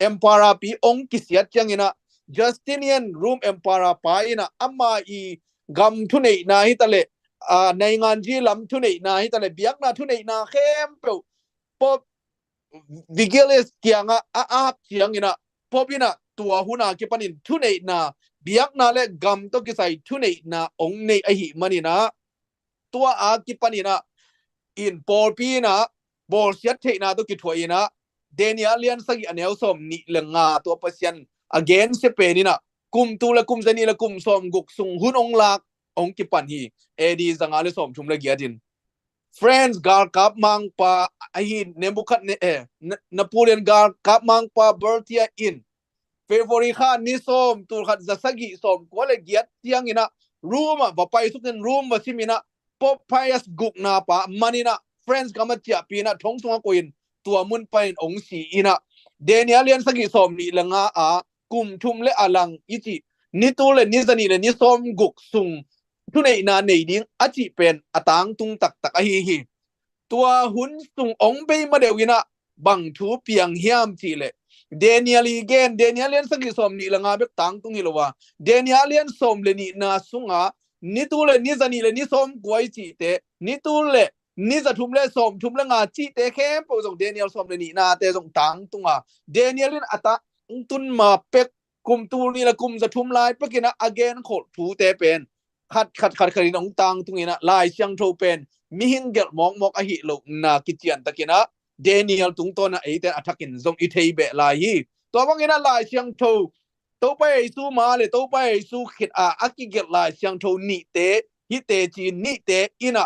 Emperor pi hong kisiat ciangin a Justinian, Rome Emperor pa in a ama i gam thuneihna hi ta leh, aa, nainganji lam thuneihna hi ta leh, biakna thuneihna khempeuh Pope Vigilius kiangah a ap ciangin a Pope in a tua hun a kipanin thuneihna, biakna le gam tawh kisai thuneihna hong nei ahih manin a, tua a kipanin a in pawlpi in a bawlsiat theihna tawh kithuah in a Daniel lian sagih a neu sawmnih le nga tua Pasian a gensia pen in a kum tul le kum zanih le kum sawmguk sung hun hong lak hong kipan hi. A D zanga le sawmthum le giat in France galkap mangpa ahi Nebuchadne-, eh, Na-, Napoleon galkap mangpa Berthier in February kha ni sawm, tul khat za sagih sawmkua le giat ciangin a Rome ah va paisuk in Rome va sim in a Pope Pius gukna pa man in a France gam a ciahpih in a thong sungah koih in tua mun panin hong si in a Daniel lian sagih sawmnih le nga a kum thum le a lang i cih ni tul le ni zanih le ni sawmguk sung thuneihna nei ding a cih pen a tangtung taktak ahi hi. Tua hun sung hong bei ma deuh in a bang thu piang hiam cih leh Daniel i gen, Daniel lian sagih sawmnih le nga bek tangtung hi lo a, Daniel lian sawm le nihna sungah ni tul le ni zanih le ni sawmkua i cihte, ni tul le ni zathum le sawmthum le nga cihte khempeuh zong Daniel sawm le nihnate zong tangtung a, Daniel in a tangtun ma pek kum tul nih le kum zathum lai pekin a a genkholh thute pen khat khat khat khat in hong tangtung in a Laisiangtho pen mihing gelh mawkmawk ahi lohna kiciantakin a Daniel tungtawn a eite a thakin zong i thei beh lai hi. Tua bangin a Laisiangtho Topa Jesu ma le Topa Jesu khit a a kigelh Laisiangtho nihte hite ci-in nihte in a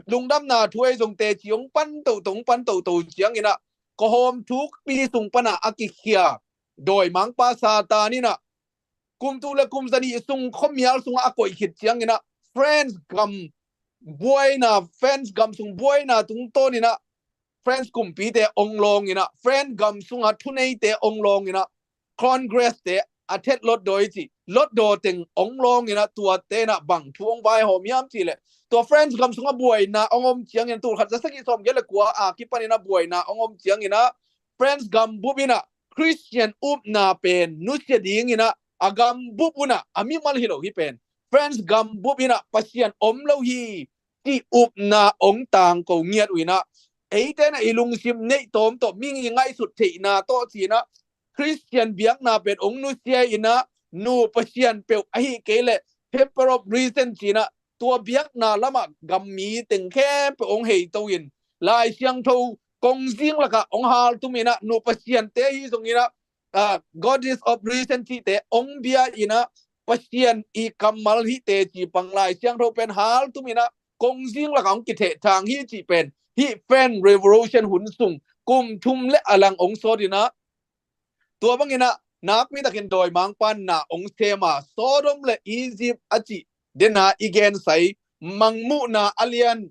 lungdamna thu ei zong teci hong pan toto, hong pan toto ciangin a kawhawm thukpi sung pan a a kikhia dawimangpa Satan in a kum tul le kum zanih sung khuamial sungah a koih khit ciangin a France gam buaina, France gam sung buaina tungtawn in a France kumpite hong lawng in a France gam sungah thuneite hong lawng in a Congress te a thet lotdaw i cih, lotdaw teng hong lawng in a tuate in a bang thu hong vaihawm hiam cih leh tua France gam sungah buaina hong om ciangin tul khat za sagih sawmgiat le kua a kipan in a buaina hong om ciangin a France gam bup in a Christian upna pen nusia ding in a a gam bup un a a mimal hi lo hi pen France gam bup in a Pasian om lo hi cih upna hong tangko ngiat uh in a eite in a i lungsim neih tawm tawh, mi i ngaihsut theihna tawh ci in a Christian biakna pen hong nusia in a nu Pasian peuh ahih kei leh Helper of Reason ci in a tua biakna lamah gam mi teng khempeuh hong heito in Laisiangtho kongzing lakah hong haltum in a nu Pasiante hi zong in a, ah, Goddess of Reason cihte hong bia in a Pasian i kammal hite ci pang Laisiangtho pen haltum in a kongzing lakah hong kithehthang hi cih pen hih French Revolution hun sung kum thum le a lang hong sawt in a tua bangin a nakpi takin dawimangpa na hong sem a Sodom le Egypt a cih dena i gensai Mangmuhna a lian,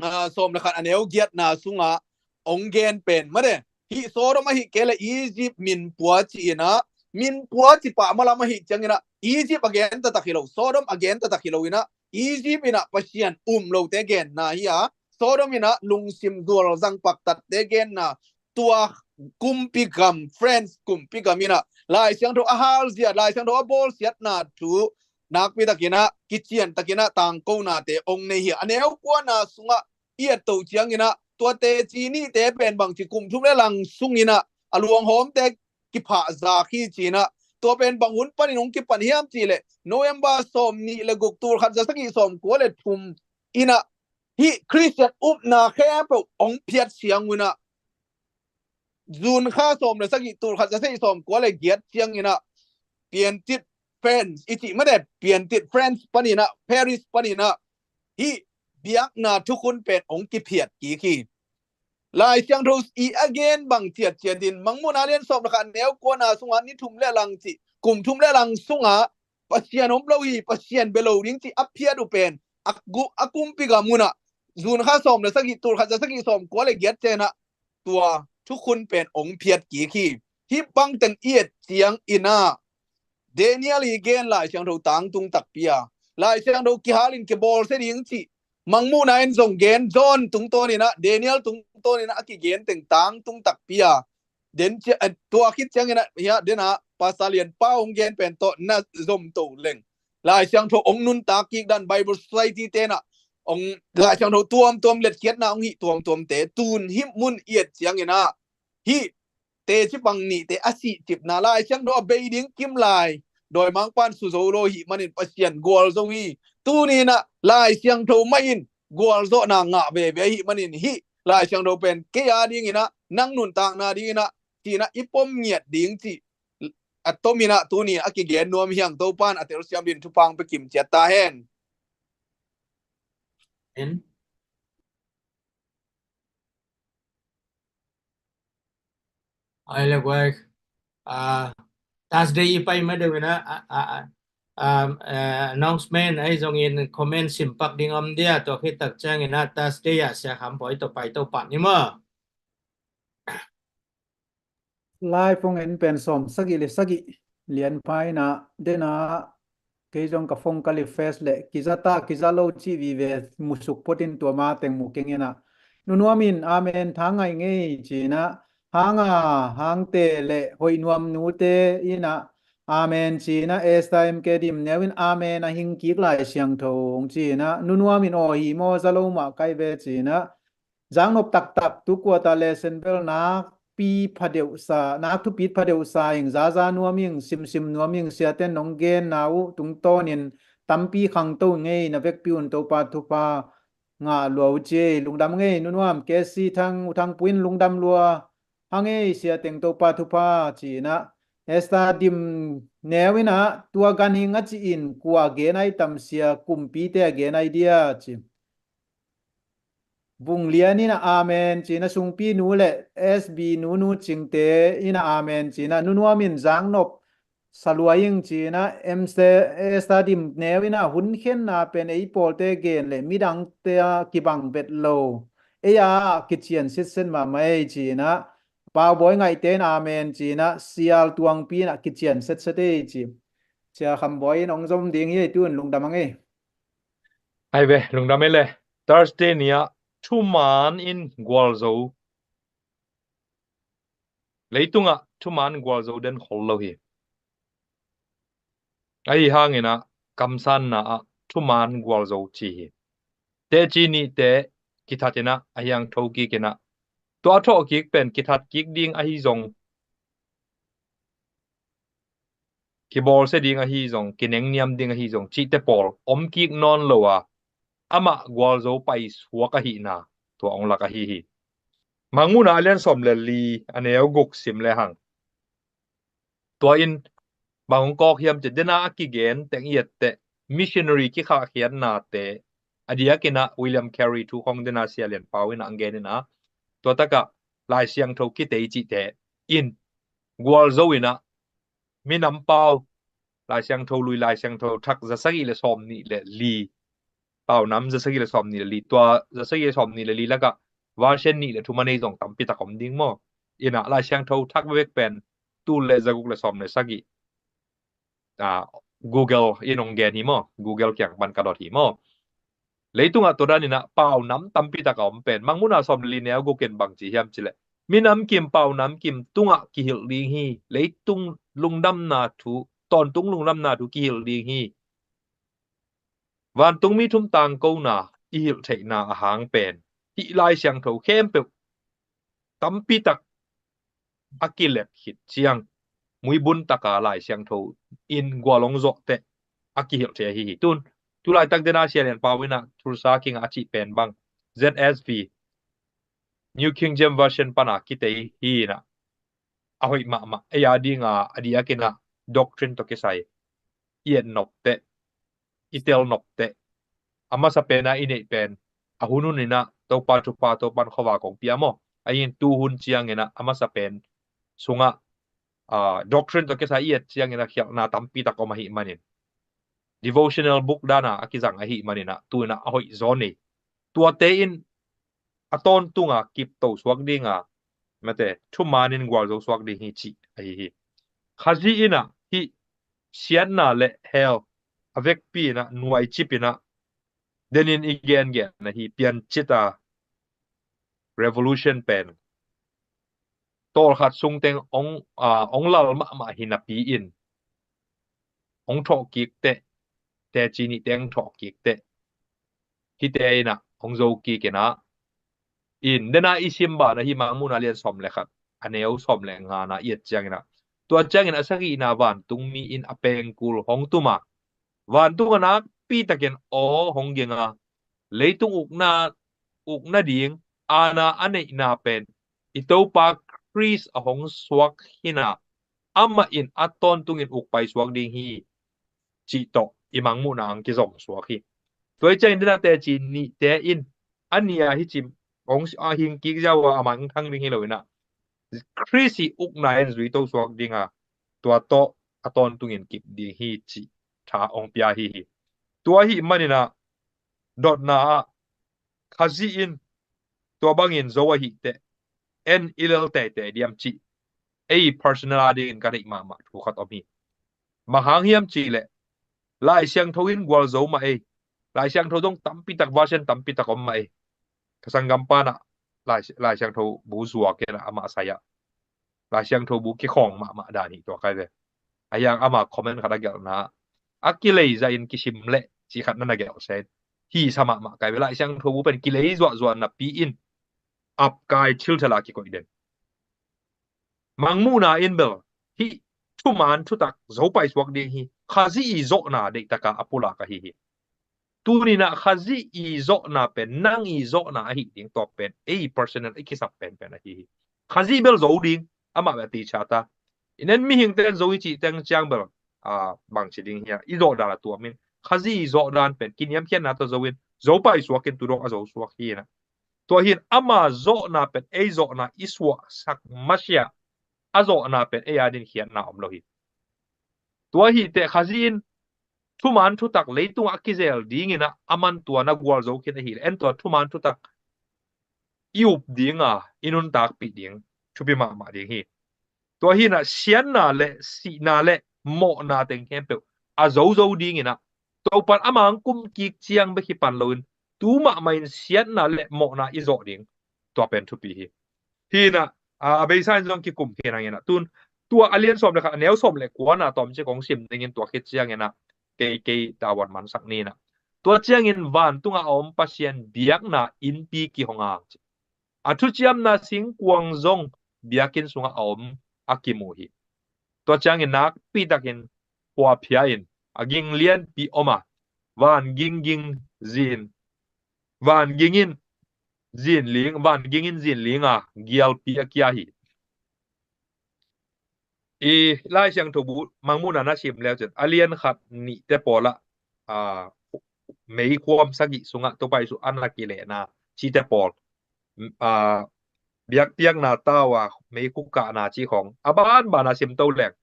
ah, sawm le khat a neu giatna sungah hong gen pen mate. Hih Sodom ahih kei leh Egypt minpua ci in a, minpua ci pah malam ahih ciangin a Egypt a gen taktak hi lo, Sodom a gen taktak hi lo in a Egypt in a Pasian um lote genna hi a, Sodom in a lungsim dual zang paktatte genna, tua kumpi gam, France kumpi gam in a Laisiangtho a halzia, Laisiangtho a bawlsiatna thu nakpi takin a kician takin a tangkonate hong nei hi a. A neu kuana sungah i et to ciangin a tua teci nihte pen bangci kum thum le lang sungin ah a luanghawmte kiphah zak hi ci-in ah, tua pen bang hun panin hong kipan hiam cih leh November sawm nih le guk, tul khat za sagih sawm kua le thum in ah, hih Khristian upna khempeuh hong phiat siang un ah, June kha sawm le sagih, tul khat za sagih sawm kua le giat ciangin ah, Piantit France i cih mate, Piantit France panin ah, Paris panin ah, hih biakna thukhun pen hong kiphiat kik hi. Lai Siangtho i a gen bang ciatciat in, Mangmuhna lian sawm le khat neu kuana sungah ni thum le lang cih, kum thum le lang sungah Pasian om lo hi, Pasian bia lo ding cih a phiat uh pen a gu-, a kumpi gam un ah, June kha sawm le sagih, tul khat za sagih sawm kua le giat ciangin ah, tua thukhun pen hong phiat kik hi. Hih bang teng i et ciangin ah, Daniel i gen Lai Siangtho tangtung takpi a, Lai Siangtho kihalin kibawlsia ding cih Mangmuhna in zong gen, John tungtawnin ah, Daniel tungtawnin ah a kigen teng tangtung takpi a, den cia-, eh, tua khit ciangin ah, hiah, den ah, Pastor Lian Pau hong gen pen tawh na zom to leng, Lai Siangtho hong nuntak kik dan, Bible Society te'n ah hong, Lai Siangtho tuamtuam, letkhiatna hong hih tuamtuamte, tun hih mun i et ciangin ah, hih teci pang nihte a sihcipna, Lai Siangtho a bei ding kimlai dawimangpa'n su zo lo ahih manin Pasian gualzo hi. Tuni-in ah Lai Siangtho mah in gualzawhna ngah veve ahih manin, hih Lai Siangtho pen kei a dingin ah, nang nuntakna dingin ah, ci-in ah i pom ngiat ding cih a tomin ah tuni a kigen nuam hi hang. Topa'n a telsiam dingin thupha hong pia kimciat ta hen. Amen. Ai le guai, ah, Thursday i pai ma deuh in ah, ah, ah, ah, um, eh, announcement ahi zongin comment sim pak ding om dia, tua khit tak ciangin ah Thursday ah Sia Kham Bawi tawh pai to pah ni maw. Lai phone en pen sawm sagih le sagih lian pha in ah, den ah, kei zong ka phone ka refresh leh, kiza ta, kiza lo cih vive, musuk phot in tua ma teng mu keng in ah. Nu Nuam in, amen, tha ngai ngei, ci-in ah, hang a, hangte le hoih nuam nute in ah, amen, ci-in ah, Esther M K Dim Neu in, amen, a hing kik Lai Siangtho hong ci-in ah, Nu Nuam in, aw hi maw, za lo mah kai ve, ci-in ah, zaknop taktak, tu kuata lesson bel nakpi phadeuhsa, nak thupit phadeuhsa ing, zaza nuam ing, simsim nuam ing, siate'n nong genna uh tungtawnin tampi khangto ngei, na vekpi un Topa thupha ngah lua uh ci ei, lungdam ngei, Nu Nuam. K C Thang, U Thang Pu in lungdam lua, hang ei, sia teng Topa thupha, ci-in ah. Esther Dim Neu in ah, tua ganhing a ci-in kua gen ai tam, sia kumpite a gen ai dia, ci. Vung Lian in ah, amen, ci-in ah, Sungpi nu le S B nu, Nu Cingte in ah, amen, ci-in ah, Nu Nuam in zaknop sa lua ing, ci-in ah, M C, Esther Dim Neu in ah, hun khenna pen ei pawlte gen le midangte a kibang vet lo, ei a kician sitset mahmah ei, ci-in ah, Pau Bawi Ngaihte in, amen, ci-in ah, Sial Tuangpi in ah, kician setset ei, ci. Sia Kham Bawi in hong zom ding hi ei, tu-in lungdam hang ei. Ai ve, lungdam ei le. Thursday ni-ah thuman in gualzo, leitungah thuman gualzo den khol lo hi. Ahi hangin ah kamsanna ah thuman gualzo ci hi. Teci nihte kithat in ah, a hiang tho kik in ah, tua thawh kik pen kithat kik ding ahi zong, kibawlsia ding ahi zong, kinengniam ding ahi zong cihte pawl om kik nawn lo a, amah gualzo paisuak ahihna tua hong lak ahi hi. Mangmuhna a lian sawm le li, a neu guk sim le hang. Tua in bang hong kawk hiam cih, dena a kigen teng i et teh, missionary kikhahkhiatnate, a diakin ah William Carey thu khong dena Sia Lian Pau in ah hong gen in ah, tua takah Lai Siangtho kitei cihte in gualzo in ah, minam pau, Lai Siangtho lui, Lai Siangtho thak za sagih le sawm nih le li, pau nam za sagih le sawm nih le li, tua za sagih le sawm nih le li lakah version nih le thum a nei zong tampi tak om ding maw. In ah Lai Siangtho thak bek pen tul le za guk le sawm le sagih, ah, Google in hong gen hi maw, Google kiang pan ka dot hi maw. Leitungah tua dan in ah pau nam tampi tak a om pen, Mangmuhna sawm le li, neu guk in bang ci hiam cih leh, minam kim pau nam kim tungah kihilh ding hi, leitung lungdamna thu, tawntung lungdamna thu kihilh ding hi. Vantungmi thum tangkona i hilh theihna a hang pen hih Lai Siangtho khempeuh tampi tak a kilep khit ciang, muibun taka Lai Siangtho in gual hong zawh teh a kihilh thei ahi hi. Tun, tulaitak dena Sia Lian Pau in ah Tulsa King a cih pen bang, Z S V, New King James Version pana kitei hi in ah, a hoih mahmah. Ei a dinga a diakin ah doctrine tawh kisai i et nop teh, i tel nop teh, a masa pen a i neih pen, a hun hun in ah Topa thupha, Topa in khuavak hong pia maw. Ahi in tu hun ciangin ah a masa pen sungah, ah, doctrine tawh kisai i et ciangin ah khialhna tampi tak om ahih manin, devotional book dana a kizang ahih manin ah tu in ah a hoih zaw nei. Tuate in a tawntunga kipto suak dinga, mate, thumanin gualzo suak ding hi cih ahi hi. Khazih in ah hih siatna le hell a vekpi in ah nuaicip in ah, denin i gengen ahi Piancita revolution pen tawlkhat sungteng ong, ah, ong lal mahmah hi napi in, ong thawhkik teh, teci nih teng thawhkik teh, hihte in ah ong zo kik in ah, in dena i sim bana hih Mangmuhna lian sawm le khat, a neu sawm le ngana i et ciangin ah, tua ciangin a sagihna vantungmi in a pengkul hong tuma, vantung a nakpi takin aw hong genga, leitung ukna, ukna ding aana a neihna pen i Topa Khrist a hong suak hi in ah, amah in a tawntungin ukpai suak ding hi, cih tawh i Mangmuhna ang kizom suak hi. Tua hi ciangin dena teci nihte in a nia hi cim, hong a hing kik ziau a, amah hong thang ding hi lo in ah, Khrist i ukna in zuito suak dinga, tua tawh a tawntungin kip ding hi cih tha hong pia hi hi. Tua ahih manin ah dotna ah Khazih in tua bangin zo ahih teh, en i lel teitei diam cih ei personal a dingin ka neih mahmah thu khat om hi. Bang hang hiam cih leh, Lai Siangtho in gualzo mah ei. Lai Siangtho dong tampi tak, version tampi tak om mah ei. Ka sanggampa in ah Lai, Lai Siangtho bu zuak in ah amah sai ah, Lai Siangtho bu kikhawng mahmah dan hi tua kai ve. A hiang ama comment khat a gelhna, a kileiza in kisim leh cih khat na na gelh sen, hi sa mahmah kai ve. Lai Siangtho bu pen kilei zuahzuah napi in apkai thilthela kikoih den. Mangmuhna in bel hih thuman thutak zopai suak ding hi. Khazih i zawhna deihtaka a pulak ahi hi. Tuni in ah Khazih i zawhna pen, nang i zawhna ahi ding, tua pen ei personal i kisap penpen ahi hi. Khazih bel zo ding, amah bel a teacher ta. In en mihingte in zo i cih teng ciang bel, ah, bangci ding hi a, i zawhdan a tuam in. Khazih i zawhdan pen kiniamkhiatna tawh zo in, zopai suak in, tu dong a zo suak hi in ah. Tua hi in ama zawhna pen ei zawhna i suahsak masiah, a zawhna pen ei a dingin khiatna om lo hi. Tua hi teh Khazih in thuman thutak leitungah a kizel dingin ah aman tua na gualzo khin ahih leh, en tua thuman thutak i up dinga i nuntakpih ding thupi mahmah ding hi. Tua hi in ah siatna le sihna le mawhna teng khempeuh a zozo dingin ah, Topan amah hong kum kik ciang bek hi pan loin, tu mahmah in siatna le mawhna i zawh ding, tua pen thupi hi. Hi in ah, a, a beisa in zong kikum khin hang in ah, tun tua a lian sawm le khat, a neu sawm le kuana tawmcik kong sim dingin, tua khit ciangin ah kei, kei tavuan mansak ni in ah. Tua ciangin vantunga a om Pasian biakna innpi kihong a, a thuciamna singkuang zong biakinn sungah a om a kimu hi. Tua ciangin nakpi takin khuaphia in a ging lianpi om a, van ging ging zin, van ging in zin ling, van ging in zin ling a gialpi a kia hi. I Lai Siangtho bu Mangmuhna na sim leu cin, a lian khat nihte pawl ah, a, meikhuam sagih sungah Topa Jesu a na kilehna cite pawl, a, biakpiakna tau a meikhu kahna cih khong a banban a simto leng,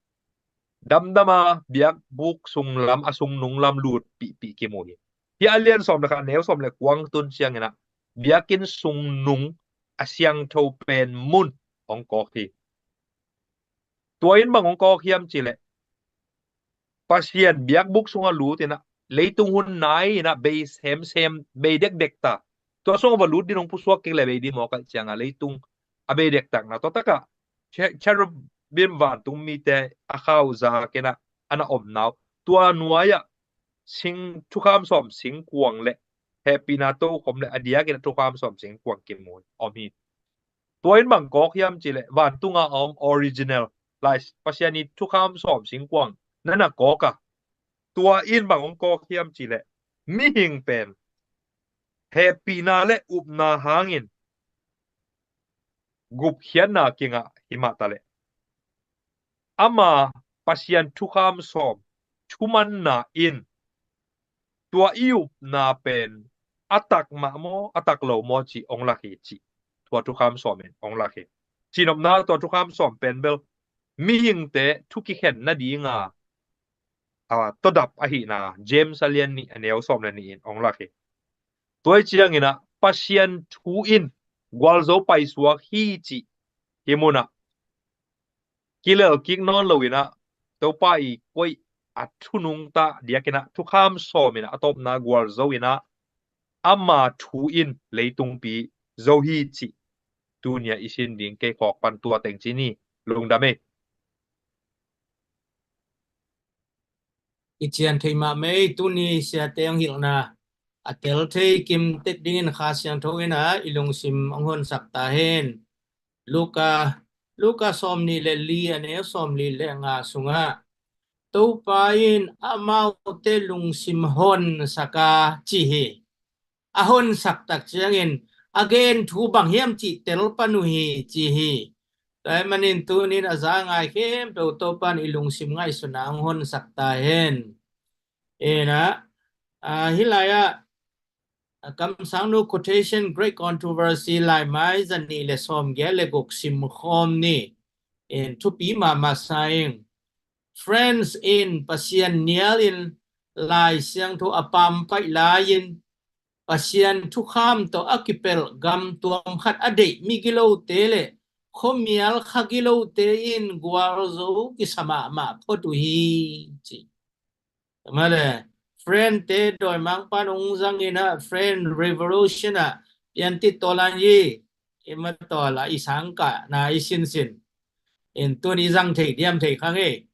damdama biakbuk sunglam, a sungnung lam lutpihpih kimu hi. Hi a lian sawm le khat, neu sawm le kuang tun ciangin ah biakinn sungnung a siangtho pen mun hong kawk hi. Tua in bang hong kawk hiam cih leh, Pasian biakbuk sungah lut in ah, leitung hun nai in ah bei semsem, bei dekdek ta. Tua sungah va lut ding hong pusuak kik leh bei ding mawk ahih ciangah leitung a bei dektakna, tua takah che-, cherubim vantung mite a khau zak in ah a na omna uh, tua nuai-ah sing, thukham sawm singkuang le hehpihna tokhom le a diakin a thukham sawm singkuang kimu om hi. Tua in bang kawk hiam cih leh vantunga a om original lai Pasian i thukham sawm singkuang na na kawk a, tua in bang hong kawk hiam cih leh mihing pen hehpihna le upna hangin gupkhiatna kingah hi mah ta leh ama Pasian thukham sawm thumanna in tua i upna pen a tak mah maw, a tak lo maw cih hong lak hi cih tua thukham sawm in hong lak hi. Cinopna tua thukham sawm pen bel mihingte thu kikhen nadinga a tawdap ahihna James a lian nih a neu sawm le nih in hong lak hi. Tua hi ciangin ah Pasian thu in gualzo paisuak hi cih hi munah kilel kik nawn lo inah Topa i koih a thu nungta diakinah thukham sawm inah a tawpna gualzo inah ama thu in leitungpi zo hi cih tunia i sin ding kei khawk pan tua teng ci ni. Lungdam ei. I cian thei mahmah ei. Tuni siate hong hilhna a tel thei kim tek dingin Kha Siangtho inah i lungsim hong honsak ta hen. Luka, Luka sawm nih le li a neu sawm li le nga sungah Topa in amaute lungsim honsak a ci hi. A honsak tak ciangin a gen thu bang hiam cih tel pan uh hi ci hi. Tua ahih manin tunin a za ngai khempeuh Topa in i lungsim ngaihsutna hong honsak ta hen. Inah, ah, hih lai-ah, ah, kamsangnu quotation, Great Controversy, laimai zanih le sawmgiat le guk sim khawm ni. In thupi mahmah sa ing. French in Pasian nial in Lai Siangtho a pampaih lai-in Pasian thukham tawh a kipelh gam tuam khat a deih migilote le khuamial khagilote in gualzo kisa mahmah phot uh hi ci. Male, French te dawimangpa nung zang inah French Revolution ah piantit tawlan hi. I matawl ah i sangkahna i sinsin in tun i zang thei diam thei khang ei.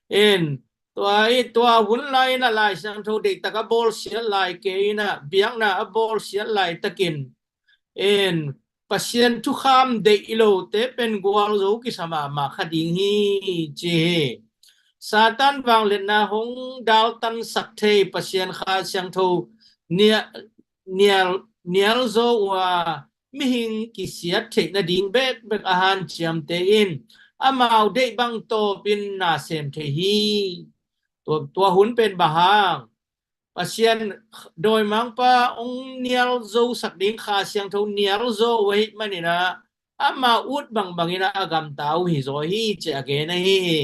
In tua i tua hun lai inah Lai Siangtho deihtak a bawlsiat lai kei inah biakna a bawlsiat laitakin in Pasian thukham deih i lote pen gualzo kisa mahmah kha ding hi ci hi. Satan vangliatna hong daltansak thei Pasian Kha Siangtho nia-, nial, nial zo uh a mihing kisiat theih nading bekbek a hanciamte in amau deih bang tawpin na sem thei hi. Tua, tua hun pen bang hang Pasian dawimangpa hong nial zosak ding Kha Siangtho nial zo uh ahih maninah ama ut bangbang inah a gamta uh hi zaw hi ci a gen ahi hi.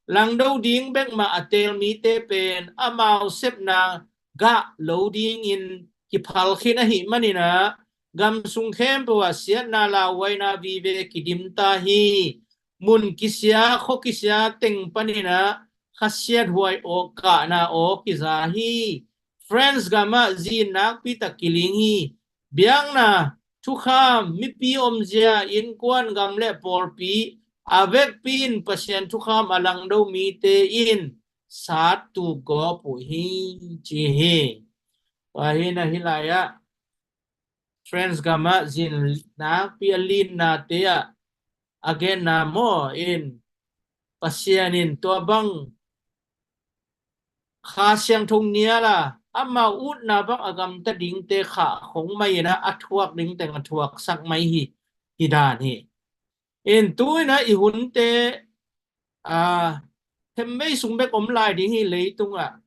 Langdo ding bek mah a teel mite pen amau sepna gah lo dingin kiphal khin ahih maninah gam sung khempeuh ah siatna lauhuaina vive kidim ta hi. Mun kisia khua kisia teng paninah khasiat huai awk kahna awk kiza hi. France gamah zin nakpi tak kiling hi. Biakna thukham mipi omzia innkuan gam le pawlpi a vekpi in Pasian thukham a langdo mite in sat tuk gawp uh hi ci hi. Tua hi inah hih lai-ah France gamah zin nakpi a linnate ah a genna maw in Pasian in tua bang Kha Siangtho nial a amau utna bang a gamta dingte khah khong mai inah a thuak ding teng a thuaksak mai hi, hi dan hi. In tu inah i hunte, a, themmei sung bek om lai ding hi leitungah.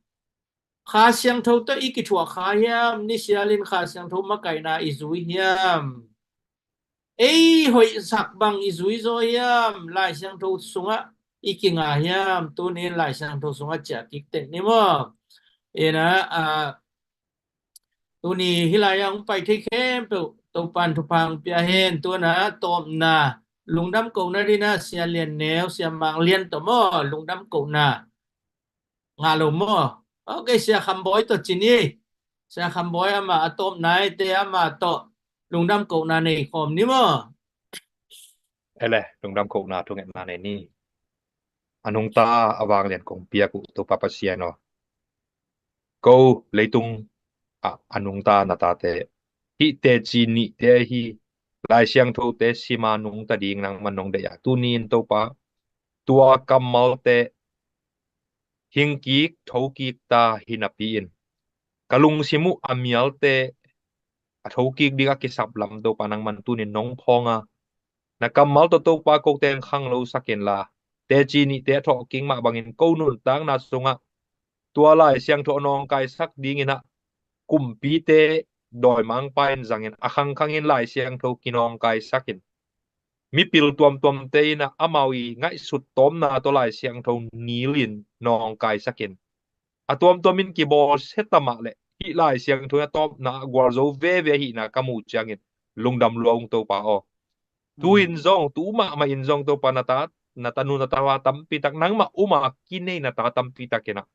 Kha Siangtho tawh i kithuah kha hiam, nisialin Kha Siangtho makaihna i zui hiam? Ei hoihsak bang i zui zaw hiam? Lai Siangtho sungah i kinga hiam? Tunin Lai Siangtho sungah ciah kik tek ni maw? Inah, a, tuni hih lai-ah hong pai thei khempeuh Topan thupha hong pia hen. Tunah tawpna lungdam kohna dinah Sia Lian Neu, Sia Mang Lian tawh maw lungdam kohna ngah lo maw? Ok, Sia Kham Bawi tawh ci ni. Sia Kham Bawi amah a tawpna ite amah tawh lungdam kohna nei khawm ni maw? Ele, lungdam kohna thungetna nei ni. A nungta a vanglian kong piak uh Topa Pasian aw, ko leitung a, a nungta na tate, hih teci nihte ahi Lai Siangthote sima nungta ding nangman nong deih a, tuni in Topa, tua kammalte hingkik thokik ta hi napi-in, ka lungsim uh a mialte a thokik ding a kisap lam Topa nangman tunin nong phawng a, na kammal tawh Topa ko teng khanglo sak inla, teci nihte a thawhkik mah bangin ko nuntakna sungah tua Lai Siangtho a nawngkaisak dingin ah, kumpite dawimangpa in zangin a khangkhangin Lai Siangtho kinawngkaisakin, mipil tuamtuamte in ah amau i ngaihsut tawmna tawh Lai Siangtho nilin nawngkaisakin, a tuamtuamin kibawlsia ta mah leh hih Lai Siangtho in a tawpna ah gualzo veve ahihna ka muh ciangin lungdam lua ung Topa aw. Tu-in zong, tu mahmah in zong Topa, na ta, na tanu na tapa tampi tak, nangmah uma kinei na ta tampi tak in ah,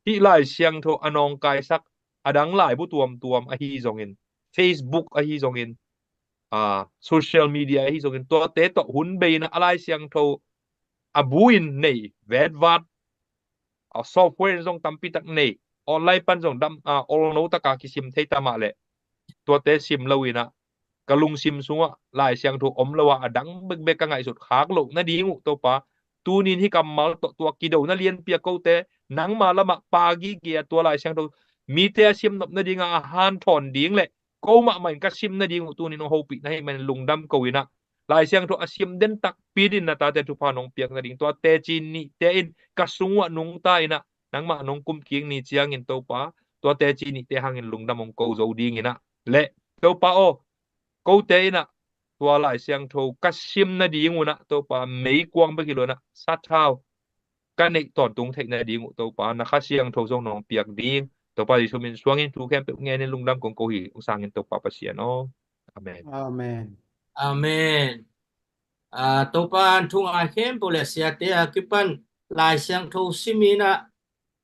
hih Lai Siangtho a nawngkaisak, a dang laibu tuamtuam ahi zongin, Facebook ahi zongin, a, social media ahi zongin, tuate tawh hun bei in ah a Lai Siangtho a bu in nei vetvat, a, software in zong tampi tak nei, online pan zong dam, a, olno taka kisim thei ta mah leh, tuate sim lo in ah, ka lungsim sungah Lai Siangtho om lo a, a dang bekbek ka ngaihsut khak loh nading uh Topa, tunin hih kammal tawh tua kidona lianpi a kote nangma lamah pa gige a tua Lai Siangtho mite a simnop nading a, a hanthawn ding leh ko mahmah in ka sim nading uh tunin hong hopih na hih manin lungdam ko in ah, Lai Siangtho a sim den takpi din na tate thupha nong piak nading, tua teci nihte in ka sung uh ah nungta in ah, nangmah nong kumkik ni ciangin Topa, tua teci nihte hangin lungdam hong ko zo ding in ah, leh Topa aw, kote in ah tua Lai Siangtho ka sim nading un ah Topa, meikuang bek hi lo in ah sathau ka neih tawntung theih nading uh Topa, na Kha Siangtho zong nong piak ding, Topa Jesu min suangin thu khempeuh ngenin lungdam kong ko hi, hong sangin Topa Pasian aw. Amen. Amen. Amen. A, Topa in thu ngai khempeuh leh siate a kipan Lai Siangtho sim in ah,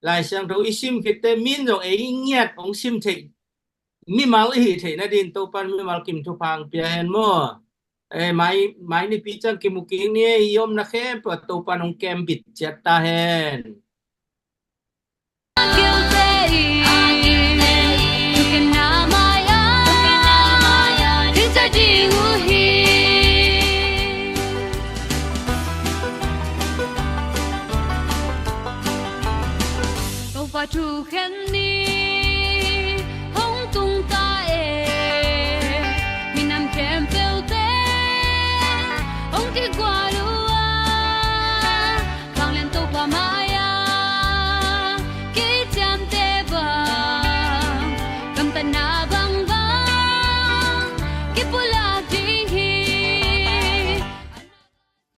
Lai Siangtho i sim khitte min zong ei ngiat hong sim theih, mimal i hih theih nadin Topa in mimal kim thupha hong pia hen maw. E, mai, mai nipi ciang kimu kik ni e, i omna khempeuh ah Topa in hong kembit ciat ta hen. Topa thu khen